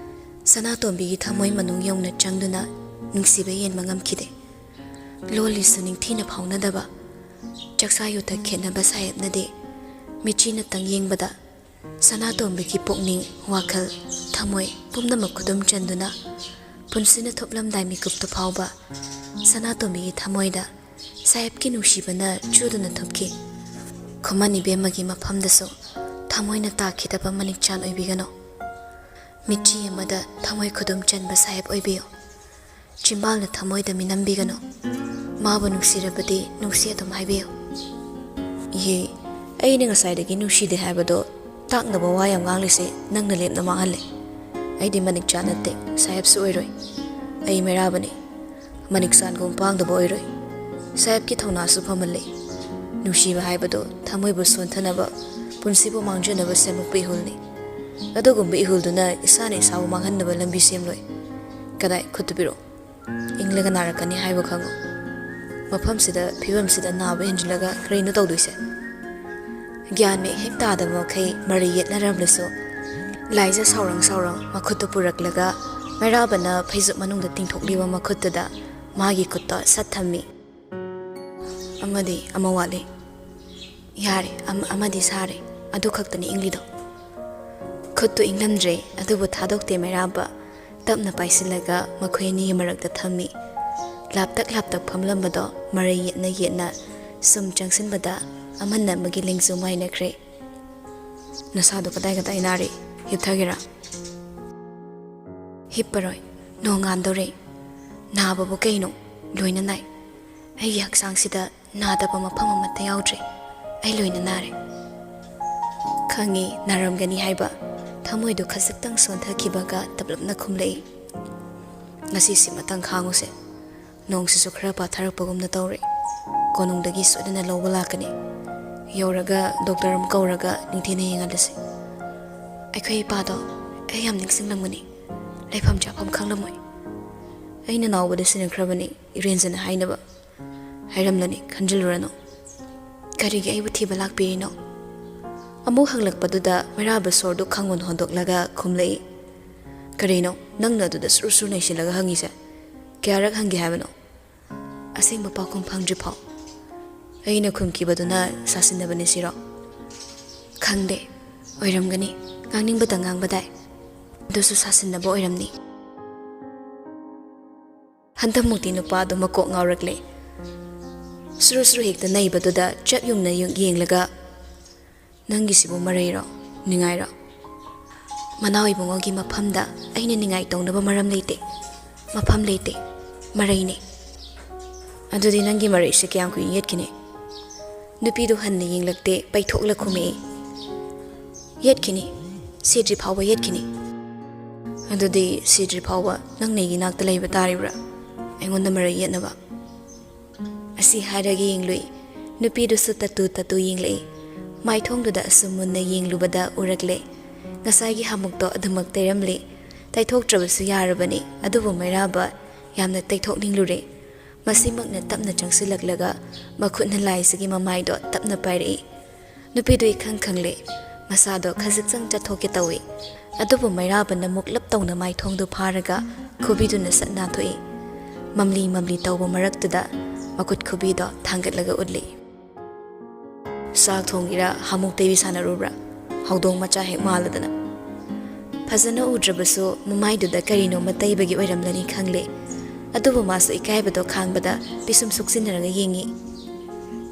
ꯁꯅꯥꯇꯣꯝꯕꯤꯒꯤ ꯊꯃꯣꯏ ꯃꯅꯨꯡ ꯌꯧꯅ ꯆꯪꯗꯨꯅ ꯅꯨꯡꯁꯤꯕ ꯌꯦꯟꯕ ꯉꯝꯈꯤꯗꯦ꯫ ꯂꯣꯜꯂꯤꯁꯨ ꯅꯤꯡꯊꯤꯅ ꯐꯥꯎꯅꯗꯕ, ꯆꯥꯛꯆꯥ ꯌꯨꯊꯛ ꯈꯦꯠꯅꯕ ꯁꯥꯍꯦꯞꯅꯗꯦ꯫ ꯃꯤꯠꯆꯤꯅꯇꯪ ꯌꯦꯡꯕꯗ ꯁꯅꯥꯇꯣꯝꯕꯤꯒꯤ ꯄꯨꯛꯅꯤꯡ, ꯋꯥꯈꯜ, ꯊꯃꯣꯏ ꯄꯨꯝꯅꯃꯛ ꯈꯨꯗꯨꯝ ꯆꯟꯗꯨꯅ ꯄꯨꯟꯁꯤꯅ ꯊꯨꯞꯂꯝꯗꯥꯏ ꯃꯤꯀꯨꯞꯇ ꯐꯥꯎꯕ ꯁꯅꯥꯇꯣꯝꯕꯤꯒꯤ ꯊꯃꯣꯏꯗ ꯁꯥꯍꯦꯕꯀꯤ ꯅꯨꯡꯁꯤꯕꯅ ꯆꯨꯗꯨꯅ ꯊꯨꯞꯈꯤ꯫ ꯈꯨꯃꯟ ꯏꯕꯦꯝꯃꯒꯤ ꯃꯐꯝꯗꯁꯨ ꯊꯃꯣꯏꯅ ꯇꯥꯈꯤꯗꯕ ꯃꯅꯤꯛꯆꯥꯟ ꯑꯣꯏꯕꯤꯒꯅꯨ꯫ ꯃꯤꯠꯆꯤ ꯑꯃꯗ ꯊꯃꯣꯏ ꯈꯨꯗꯨꯝ ꯆꯟꯕ ꯁꯥꯍꯦꯕ ꯑꯣꯏꯕꯤꯌꯨ꯫ ꯆꯤꯝꯕꯥꯜꯅ ꯊꯃꯣꯏꯗ ꯃꯤꯅꯝꯕꯤꯒꯅꯨ꯫ ꯃꯥꯕꯨ ꯅꯨꯡꯁꯤꯔꯕꯗꯤ ꯅꯨꯡꯁꯤ ꯑꯗꯨꯝ ꯍꯥꯏꯕꯤꯌꯨ꯫ ꯏꯍꯦ, ꯑꯩꯅ ꯉꯁꯥꯏꯗꯒꯤ ꯅꯨꯡꯁꯤꯗꯦ ꯍꯥꯏꯕꯗꯣ ꯇꯥꯛꯅꯕ ꯋꯥ ꯌꯥꯝ ꯉꯥꯡꯂꯤꯁꯦ ꯅꯪꯅ ꯂꯦꯞꯅ ꯃꯥꯡꯍꯜꯂꯦ꯫ ꯑꯩꯗꯤ ꯃꯅꯤꯛꯆꯥ ꯅꯠꯇꯦ, ꯁꯥꯍꯦꯕꯁꯨ ꯑꯣꯏꯔꯣꯏ꯫ ꯑꯩ ꯃꯩꯔꯥꯕꯅꯤ꯫ ꯃꯅꯤꯛꯆꯥꯟꯒꯨꯝ ꯄꯥꯡꯗꯕ ꯑꯣꯏꯔꯣꯏ꯫ ꯁꯥꯍꯦꯕꯀꯤ ꯊꯧꯅꯥꯁꯨ ꯐꯃꯜꯂꯤ꯫ ꯅꯨꯡꯁꯤꯕ ꯍꯥꯏꯕꯗꯨ ꯊꯃꯣꯏꯕꯨ ꯁꯣꯟꯊꯅꯕ, ꯄꯨꯟꯁꯤꯕꯨ ꯃꯥꯡꯖꯅꯕ ꯁꯦꯝꯃꯛꯄ ꯏꯍꯨꯜꯅꯤ꯫ ꯑꯗꯨꯒꯨꯝꯕ ꯏꯍꯨꯜꯗꯨꯅ ꯏꯁꯥꯅ ꯏꯁꯥꯕꯨ ꯃꯥꯡꯍꯟꯅꯕ ꯂꯝꯕꯤ ꯁꯦꯝꯂꯣꯏ꯫ ꯀꯗꯥꯏ, ꯈꯨꯠꯇꯨ ꯄꯤꯔꯛꯎ꯫ ꯏꯪꯂꯒ ꯅꯥꯔꯛꯀꯅꯤ ꯍꯥꯏꯕ ꯈꯪꯉꯨ꯫ ꯃꯐꯝꯁꯤꯗ, ꯐꯤꯕꯝꯁꯤꯗ ꯅꯥꯕ ꯍꯦꯟꯖꯤꯜꯂꯒ ꯀꯔꯤꯅꯣ ꯇꯧꯗꯣꯏꯁꯦ? ꯒ꯭ꯌꯥꯟ ꯃꯦꯟ ꯍꯦꯛ ꯇꯥꯗꯕ ꯃꯈꯩ ꯃꯔꯩ ꯌꯦꯠꯅꯔꯝꯂꯁꯨ, ꯂꯥꯏꯖ ꯁꯥꯎꯔꯪ ꯁꯥꯎꯔꯪ ꯃꯈꯨꯠꯇꯨ ꯄꯨꯔꯛꯂꯒ ꯃꯩꯔꯥꯕꯅ ꯐꯩꯖꯨꯞ ꯃꯅꯨꯡꯗ ꯇꯤꯡꯊꯣꯛꯂꯤꯕ ꯃꯈꯨꯠꯇꯨꯗ ꯃꯥꯒꯤ ꯈꯨꯠꯇꯣ ꯁꯠ ꯊꯝꯃꯤ꯫ ꯑꯃꯗꯤ ꯑꯃ ꯋꯥꯠꯂꯤ꯫ ꯌꯥꯔꯦ, ꯑꯃ-, ꯑꯃꯗꯤ ꯁꯥꯔꯦ꯫ ꯑꯗꯨ ꯈꯛꯇꯅꯤ ꯏꯪꯂꯤꯗꯣ꯫ ꯈꯨꯠꯇꯨ ꯏꯪꯂꯝꯗ꯭ꯔꯦ, ꯑꯗꯨꯕꯨ ꯊꯥꯗꯣꯛꯇꯦ ꯃꯩꯔꯥꯕ꯫ ꯇꯞꯅ ꯄꯥꯏꯁꯤꯜꯂꯒ ꯃꯈꯣꯏ ꯑꯅꯤꯒꯤ ꯃꯔꯛꯇ ꯊꯝꯃꯤ꯫ ꯂꯥꯞꯇꯛ ꯂꯥꯞꯇꯛ ꯐꯝꯂꯝꯕꯗꯣ ꯃꯔꯩ ꯌꯦꯠꯅ ꯌꯦꯠꯅ ꯁꯨꯝ ꯆꯪꯁꯤꯟꯕꯗ ꯑꯃꯅ ꯑꯃꯒꯤ ꯂꯦꯡꯖꯨꯝ ꯉꯥꯏꯅꯈ꯭ꯔꯦ꯫ "ꯅꯁꯥꯗꯣ ꯀꯗꯥꯏ ꯀꯗꯥꯏ ꯅꯥꯔꯤ? ꯍꯤꯞꯊꯒꯦꯔꯥ?" "ꯍꯤꯞꯄꯔꯣꯏ, ꯅꯣꯡꯉꯥꯟꯗꯧꯔꯦ꯫ ꯅꯥꯕꯕꯨ ꯀꯩꯅꯣ? ꯂꯣꯏꯅ ꯅꯥꯏ꯫ ꯑꯩꯒꯤ ꯍꯛꯆꯥꯡꯁꯤꯗ ꯅꯥꯗꯕ ꯃꯐꯝ ꯑꯃꯠꯇ ꯌꯥꯎꯗ꯭ꯔꯦ꯫ ꯑꯩ ꯂꯣꯏꯅ ꯅꯥꯔꯦ꯫" "ꯈꯪꯉꯤ, ꯅꯥꯔꯝꯒꯅꯤ ꯍꯥꯏꯕ꯫" ꯊꯃꯣꯏꯗꯨ ꯈꯖꯤꯛꯇꯪ ꯁꯣꯟꯊꯈꯤꯕꯒ ꯇꯞꯂꯞꯅ ꯈꯨꯝꯂꯛꯏ꯫ "ꯉꯁꯤꯁꯤꯃꯇꯪ ꯈꯥꯡꯉꯨꯁꯦ꯫ ꯅꯣꯡꯁꯤꯁꯨ ꯈꯔ ꯄꯥꯊꯔꯛꯄꯒꯨꯝꯅ ꯇꯧꯔꯦ꯫ ꯀꯣꯅꯨꯡꯗꯒꯤ ꯁꯣꯏꯗꯅ ꯂꯧꯕ ꯂꯥꯛꯀꯅꯤ꯫ ꯌꯧꯔꯒ ꯗꯣꯛꯇꯔ ꯑꯃ ꯀꯧꯔꯒ ꯅꯤꯡꯊꯤꯅ ꯌꯦꯡꯍꯜꯂꯁꯤ꯫ ꯑꯩꯈꯣꯏ ꯏꯄꯥꯗꯣ ꯑꯩ ꯌꯥꯝ ꯅꯤꯡꯁꯤꯡꯂꯝꯒꯅꯤ꯫ ꯂꯩꯐꯝ ꯆꯥꯐꯝ ꯈꯪꯂꯝꯃꯣꯏ꯫ ꯑꯩꯅ ꯅꯥꯎꯕꯗ ꯁꯤꯟꯅꯈ꯭ꯔꯕꯅꯤ ꯏꯔꯦꯟꯖꯅ ꯍꯥꯏꯅꯕ꯫ ꯍꯥꯏꯔꯝꯂꯅꯤ, ꯈꯟꯖꯤꯜꯂꯨꯔꯅꯨ꯫ ꯀꯔꯤꯒꯤ ꯑꯩꯕꯨ ꯊꯤꯕ ꯂꯥꯛꯄꯤꯔꯤꯅꯣ?" ꯑꯃꯨꯛ ꯍꯪꯂꯛꯄꯗꯨꯗ ꯃꯩꯔꯥꯕ ꯁꯣꯔꯗꯨ ꯈꯪꯍꯣꯟ ꯍꯣꯟꯗꯣꯛꯂꯒ ꯈꯨꯝꯂꯛꯏ꯫ "ꯀꯔꯤꯅꯣ ꯅꯪꯅ ꯑꯗꯨꯗ ꯁꯨꯔꯨ ꯁꯨꯔꯨ ꯅꯩꯁꯤꯜꯂꯒ ꯍꯪꯉꯤꯁꯦ? ꯀꯌꯥꯔꯛ ꯍꯪꯒꯦ ꯍꯥꯏꯕꯅꯣ? ꯑꯁꯦꯡꯕ ꯄꯥꯎꯈꯨꯝ ꯐꯪꯗ꯭ꯔꯤꯐꯥꯎ?" ꯑꯩꯅ ꯈꯨꯝꯈꯤꯕꯗꯨꯅ ꯁꯥꯁꯤꯟꯅꯕꯅꯤ ꯁꯤꯔꯣ? ꯈꯪꯗꯦ, ꯑꯣꯏꯔꯝꯒꯅꯤ꯫ ꯉꯥꯡꯅꯤꯡꯕꯇ ꯉꯥꯡꯕꯗꯥꯏ꯫ ꯑꯗꯨꯁꯨ ꯁꯥꯁꯤꯟꯅꯕ ꯑꯣꯏꯔꯝꯅꯤ꯫ ꯍꯟꯗꯛꯃꯨꯛꯇꯤ ꯅꯨꯄꯥꯗꯨ ꯃꯀꯣꯛ ꯉꯥꯎꯔꯛꯂꯦ꯫ ꯁꯨꯔꯨ ꯁꯨꯔꯨ ꯍꯦꯛꯇ ꯅꯩꯕꯗꯨꯗ ꯆꯞ ꯌꯨꯡꯅ ꯌꯨꯡ-, ꯌꯦꯡꯂꯒ, "ꯅꯪꯒꯤꯁꯤꯕꯨ ꯃꯔꯩꯔꯣ? ꯅꯤꯡꯉꯥꯏꯔꯣ?" "ꯃꯅꯥꯎ ꯏꯕꯨꯡꯉꯣꯒꯤ ꯃꯐꯝꯗ ꯑꯩꯅ ꯅꯤꯡꯉꯥꯏ ꯇꯧꯅꯕ ꯃꯔꯝ ꯂꯩꯇꯦ, ꯃꯐꯝ ꯂꯩꯇꯦ, ꯃꯔꯩꯅꯦ꯫" "ꯑꯗꯨꯗꯤ ꯅꯪꯒꯤ ꯃꯔꯩꯁꯦ ꯀꯌꯥꯝ ꯀꯨꯏꯅ ꯌꯦꯠꯈꯤꯅꯤ?" ꯅꯨꯄꯤꯗꯨ ꯍꯟꯅ ꯌꯦꯡꯂꯛꯇꯦ, ꯄꯩꯊꯣꯛꯂ ꯈꯨꯝꯃꯛꯏ, "ꯌꯦꯠꯈꯤꯅꯤ, ꯁꯤꯗ꯭ꯔꯤ ꯐꯥꯎꯕ ꯌꯦꯠꯈꯤꯅꯤ꯫" "ꯑꯗꯨꯗꯤ ꯁꯤꯗ꯭ꯔꯤ ꯐꯥꯎꯕ ꯅꯪꯅ ꯑꯩꯒꯤ ꯅꯥꯛꯇ ꯂꯩꯕ ꯇꯥꯔꯤꯕ꯭ꯔꯥ, ꯑꯩꯉꯣꯟꯗ ꯃꯔꯩ ꯌꯦꯠꯅꯕ?" ꯑꯁꯤ ꯍꯥꯏꯔꯒ ꯌꯦꯡꯂꯨꯏ꯫ ꯅꯨꯄꯤꯗꯨꯁꯨ ꯇꯠꯇꯨ ꯇꯠꯇꯨ ꯌꯦꯡꯂꯛꯏ꯫ ꯃꯥꯏꯊꯣꯡꯗꯨꯗ ꯑꯁꯨꯝ ꯃꯨꯟꯅ ꯌꯦꯡꯂꯨꯕꯗ ꯎꯔꯛꯂꯦ, ꯉꯁꯥꯏꯒꯤ ꯍꯥꯃꯨꯛꯇꯣ ꯑꯗꯨꯃꯛ ꯇꯩꯔꯝꯂꯦ꯫ ꯇꯩꯊꯣꯛꯇ꯭ꯔꯕꯁꯨ ꯌꯥꯔꯕꯅꯤ, ꯑꯗꯨꯕꯨ ꯃꯩꯔꯥꯕ ꯌꯥꯝꯅ ꯇꯩꯊꯣꯛꯅꯤꯡꯂꯨꯔꯦ꯫ ꯃꯁꯤꯃꯛꯅ ꯇꯞꯅ ꯆꯪꯁꯤꯜꯂꯛꯂꯒ ꯃꯈꯨꯠꯅ ꯂꯥꯏꯖꯒꯤ ꯃꯃꯥꯏꯗꯣ ꯇꯞꯅ ꯄꯥꯏꯔꯛꯏ꯫ ꯅꯨꯄꯤꯗꯨ ꯏꯈꯪ ꯈꯪꯂꯦ꯫ ꯃꯁꯥꯗꯣ ꯈꯖꯤꯛꯆꯪ ꯆꯠꯊꯣꯛꯀꯦ ꯇꯧꯏ꯫ ꯑꯗꯨꯕꯨ ꯃꯩꯔꯥꯕꯅ ꯃꯨꯛꯂꯞ ꯇꯧꯅ ꯃꯥꯏꯊꯣꯡꯗꯨ ꯐꯥꯔꯒ ꯈꯨꯕꯤꯗꯨꯅ ꯁꯠ ꯅꯥꯟꯊꯣꯛꯏ꯫ ꯃꯝꯂꯤ ꯃꯝꯂꯤ ꯇꯧꯕ ꯃꯔꯛꯇꯨꯗ ꯃꯈꯨꯠ ꯈꯨꯕꯤꯗꯣ ꯊꯥꯡꯒꯠꯂꯒ ꯎꯠꯂꯤ꯫ "ꯆꯥꯛ ꯊꯣꯡꯒꯤꯔꯥ ꯍꯥꯃꯨꯛ ꯇꯩꯕꯤ ꯁꯥꯟꯅꯔꯨꯕ꯭ꯔꯥ? ꯍꯧꯗꯣꯡ ꯃꯆꯥ ꯍꯦꯛ ꯃꯥꯜꯂꯗꯅ꯫" ꯐꯖꯅ ꯎꯗ꯭ꯔꯕꯁꯨ ꯃꯃꯥꯏꯗꯨꯗ ꯀꯔꯤꯅꯣꯃ ꯇꯩꯕꯒꯤ ꯑꯣꯏꯔꯝꯂꯅꯤ ꯈꯪꯂꯦ꯫ ꯑꯗꯨꯕꯨ ꯃꯥꯁꯨ ꯏꯀꯥꯏꯕꯗꯣ ꯈꯥꯡꯕꯗ ꯄꯤꯁꯨꯝ ꯁꯨꯛꯆꯤꯟꯅꯔꯒ ꯌꯦꯡꯉꯤ꯫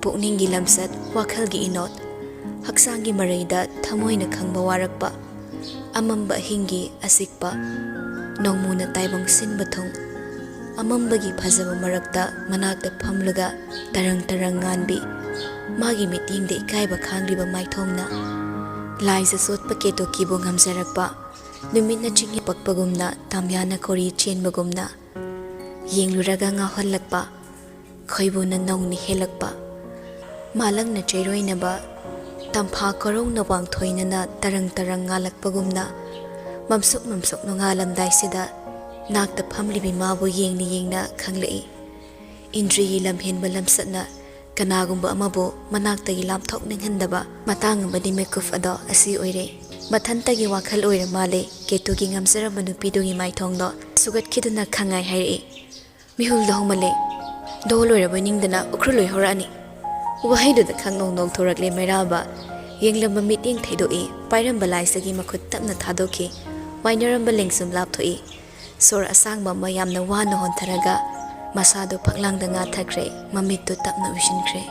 ꯄꯨꯛꯅꯤꯡꯒꯤ ꯂꯝꯆꯠ, ꯋꯥꯈꯜꯒꯤ ꯏꯅꯣꯠ, ꯍꯛꯆꯥꯡꯒꯤ ꯃꯔꯩꯗ ꯊꯃꯣꯏꯅ ꯈꯪꯕ ꯋꯥꯔꯛꯄ, ꯑꯃꯝꯕ ꯑꯍꯤꯡꯒꯤ ꯑꯁꯤꯛꯄ, ꯅꯣꯡꯃꯨꯅ ꯇꯥꯏꯕꯪ ꯁꯤꯟꯕ ꯊꯨꯡ, ꯑꯃꯝꯕꯒꯤ ꯐꯖꯕ ꯃꯔꯛꯇ ꯃꯅꯥꯛꯇ ꯐꯝꯂꯒ ꯇꯔꯪ ꯇꯔꯪ ꯉꯥꯟꯕꯤ, ꯃꯥꯒꯤ ꯃꯤꯠꯌꯦꯡꯗ ꯏꯀꯥꯏꯕ ꯈꯥꯡꯂꯤꯕ ꯃꯥꯏꯊꯣꯡꯅ, ꯂꯥꯏꯖ ꯆꯣꯠꯄ ꯀꯦꯇꯨꯀꯤꯕꯨ ꯉꯝꯖꯔꯛꯄ, ꯅꯨꯃꯤꯠꯅ ꯆꯤꯡ ꯄꯛꯄꯒꯨꯝꯅ, ꯇꯥꯝꯌꯥꯅ ꯀꯣꯔꯤ ꯆꯦꯟꯕꯒꯨꯝꯅ, ꯌꯦꯡꯂꯨꯔꯒ ꯉꯥꯎꯍꯜꯂꯛꯄ, ꯈꯣꯏꯕꯨꯅ ꯅꯧꯅ ꯍꯦꯜꯂꯛꯄ, ꯃꯥꯂꯪꯅ ꯆꯩꯔꯣꯏꯅꯕ, ꯇꯝꯐꯥ ꯀꯣꯔꯧꯅ ꯋꯥꯡꯊꯣꯏꯅꯅ ꯇꯔꯪ ꯇꯔꯪ ꯉꯥꯜꯂꯛꯄꯒꯨꯝꯅ, ꯃꯝꯁꯨꯛ ꯃꯝꯁꯨꯛ ꯅꯣꯡꯉꯥꯜꯂꯝꯗꯥꯏꯁꯤꯗ ꯅꯥꯛꯇ ꯐꯝꯂꯤꯕꯤ ꯃꯥꯕꯨ ꯌꯦꯡꯅ ꯌꯦꯡꯅ ꯈꯪꯂꯛꯏ꯫ ꯏꯟꯗ꯭ꯔꯤꯒꯤ ꯂꯝꯍꯦꯟꯕ ꯂꯝꯆꯠꯅ ꯀꯅꯥꯒꯨꯝꯕ ꯑꯃꯕꯨ ꯃꯅꯥꯛꯇꯒꯤ ꯂꯥꯞꯊꯣꯛꯅꯤꯡꯍꯟꯗꯕ ꯃꯇꯥꯡ ꯑꯃꯗꯤ ꯃꯤꯀꯨꯞ ꯑꯗꯣ ꯑꯁꯤ ꯑꯣꯏꯔꯦ꯫ ꯃꯊꯟꯇꯒꯤ ꯋꯥꯈꯜ ꯑꯣꯏꯔ ꯃꯥꯜꯂꯦ, ꯀꯦꯇꯨꯒꯤ ꯉꯝꯖꯔꯝꯕ ꯅꯨꯄꯤꯗꯨꯒꯤ ꯃꯥꯏꯊꯣꯡꯗꯣ ꯁꯨꯒꯠꯈꯤꯗꯨꯅ ꯈꯪꯉꯥꯏ ꯍꯥꯏꯔꯛꯏ꯫ ꯃꯤꯍꯨꯜꯗ ꯍꯧꯃꯜꯂꯦ꯫ ꯗꯣ ꯂꯣꯏꯔꯕꯣꯏ ꯅꯤꯡꯗꯅ ꯎꯈ꯭ꯔꯨꯜ ꯂꯣꯏ ꯍꯧꯔꯛꯑꯅꯤ꯫ ꯋꯥꯍꯩꯗꯨꯗ ꯈꯪꯅꯧ ꯅꯣꯡꯊꯣꯔꯛꯂꯦ ꯃꯩꯔꯥꯕ꯫ ꯌꯦꯡꯂꯝꯕ ꯃꯤꯠꯌꯦꯡ ꯊꯩꯗꯣꯛꯏ, ꯄꯥꯏꯔꯝꯕ ꯂꯥꯏꯁꯒꯤ ꯃꯈꯨꯠ ꯇꯞꯅ ꯊꯥꯗꯣꯛꯈꯤ꯫ ꯋꯥꯏꯅꯔꯝꯕ ꯂꯦꯡꯁꯨꯝ ꯂꯥꯞꯊꯣꯛꯏ꯫ ꯁꯣꯔ ꯑꯁꯥꯡꯕ ꯑꯃ ꯌꯥꯝꯅ ꯋꯥꯅ ꯍꯣꯟꯊꯔꯒ ꯃꯁꯥꯗꯨ ꯐꯛꯂꯥꯡꯗ ꯉꯥꯊꯈ꯭ꯔꯦ, ꯃꯃꯤꯠꯇꯨ ꯇꯞꯅ ꯎꯏꯁꯤꯟꯈ꯭ꯔꯦ꯫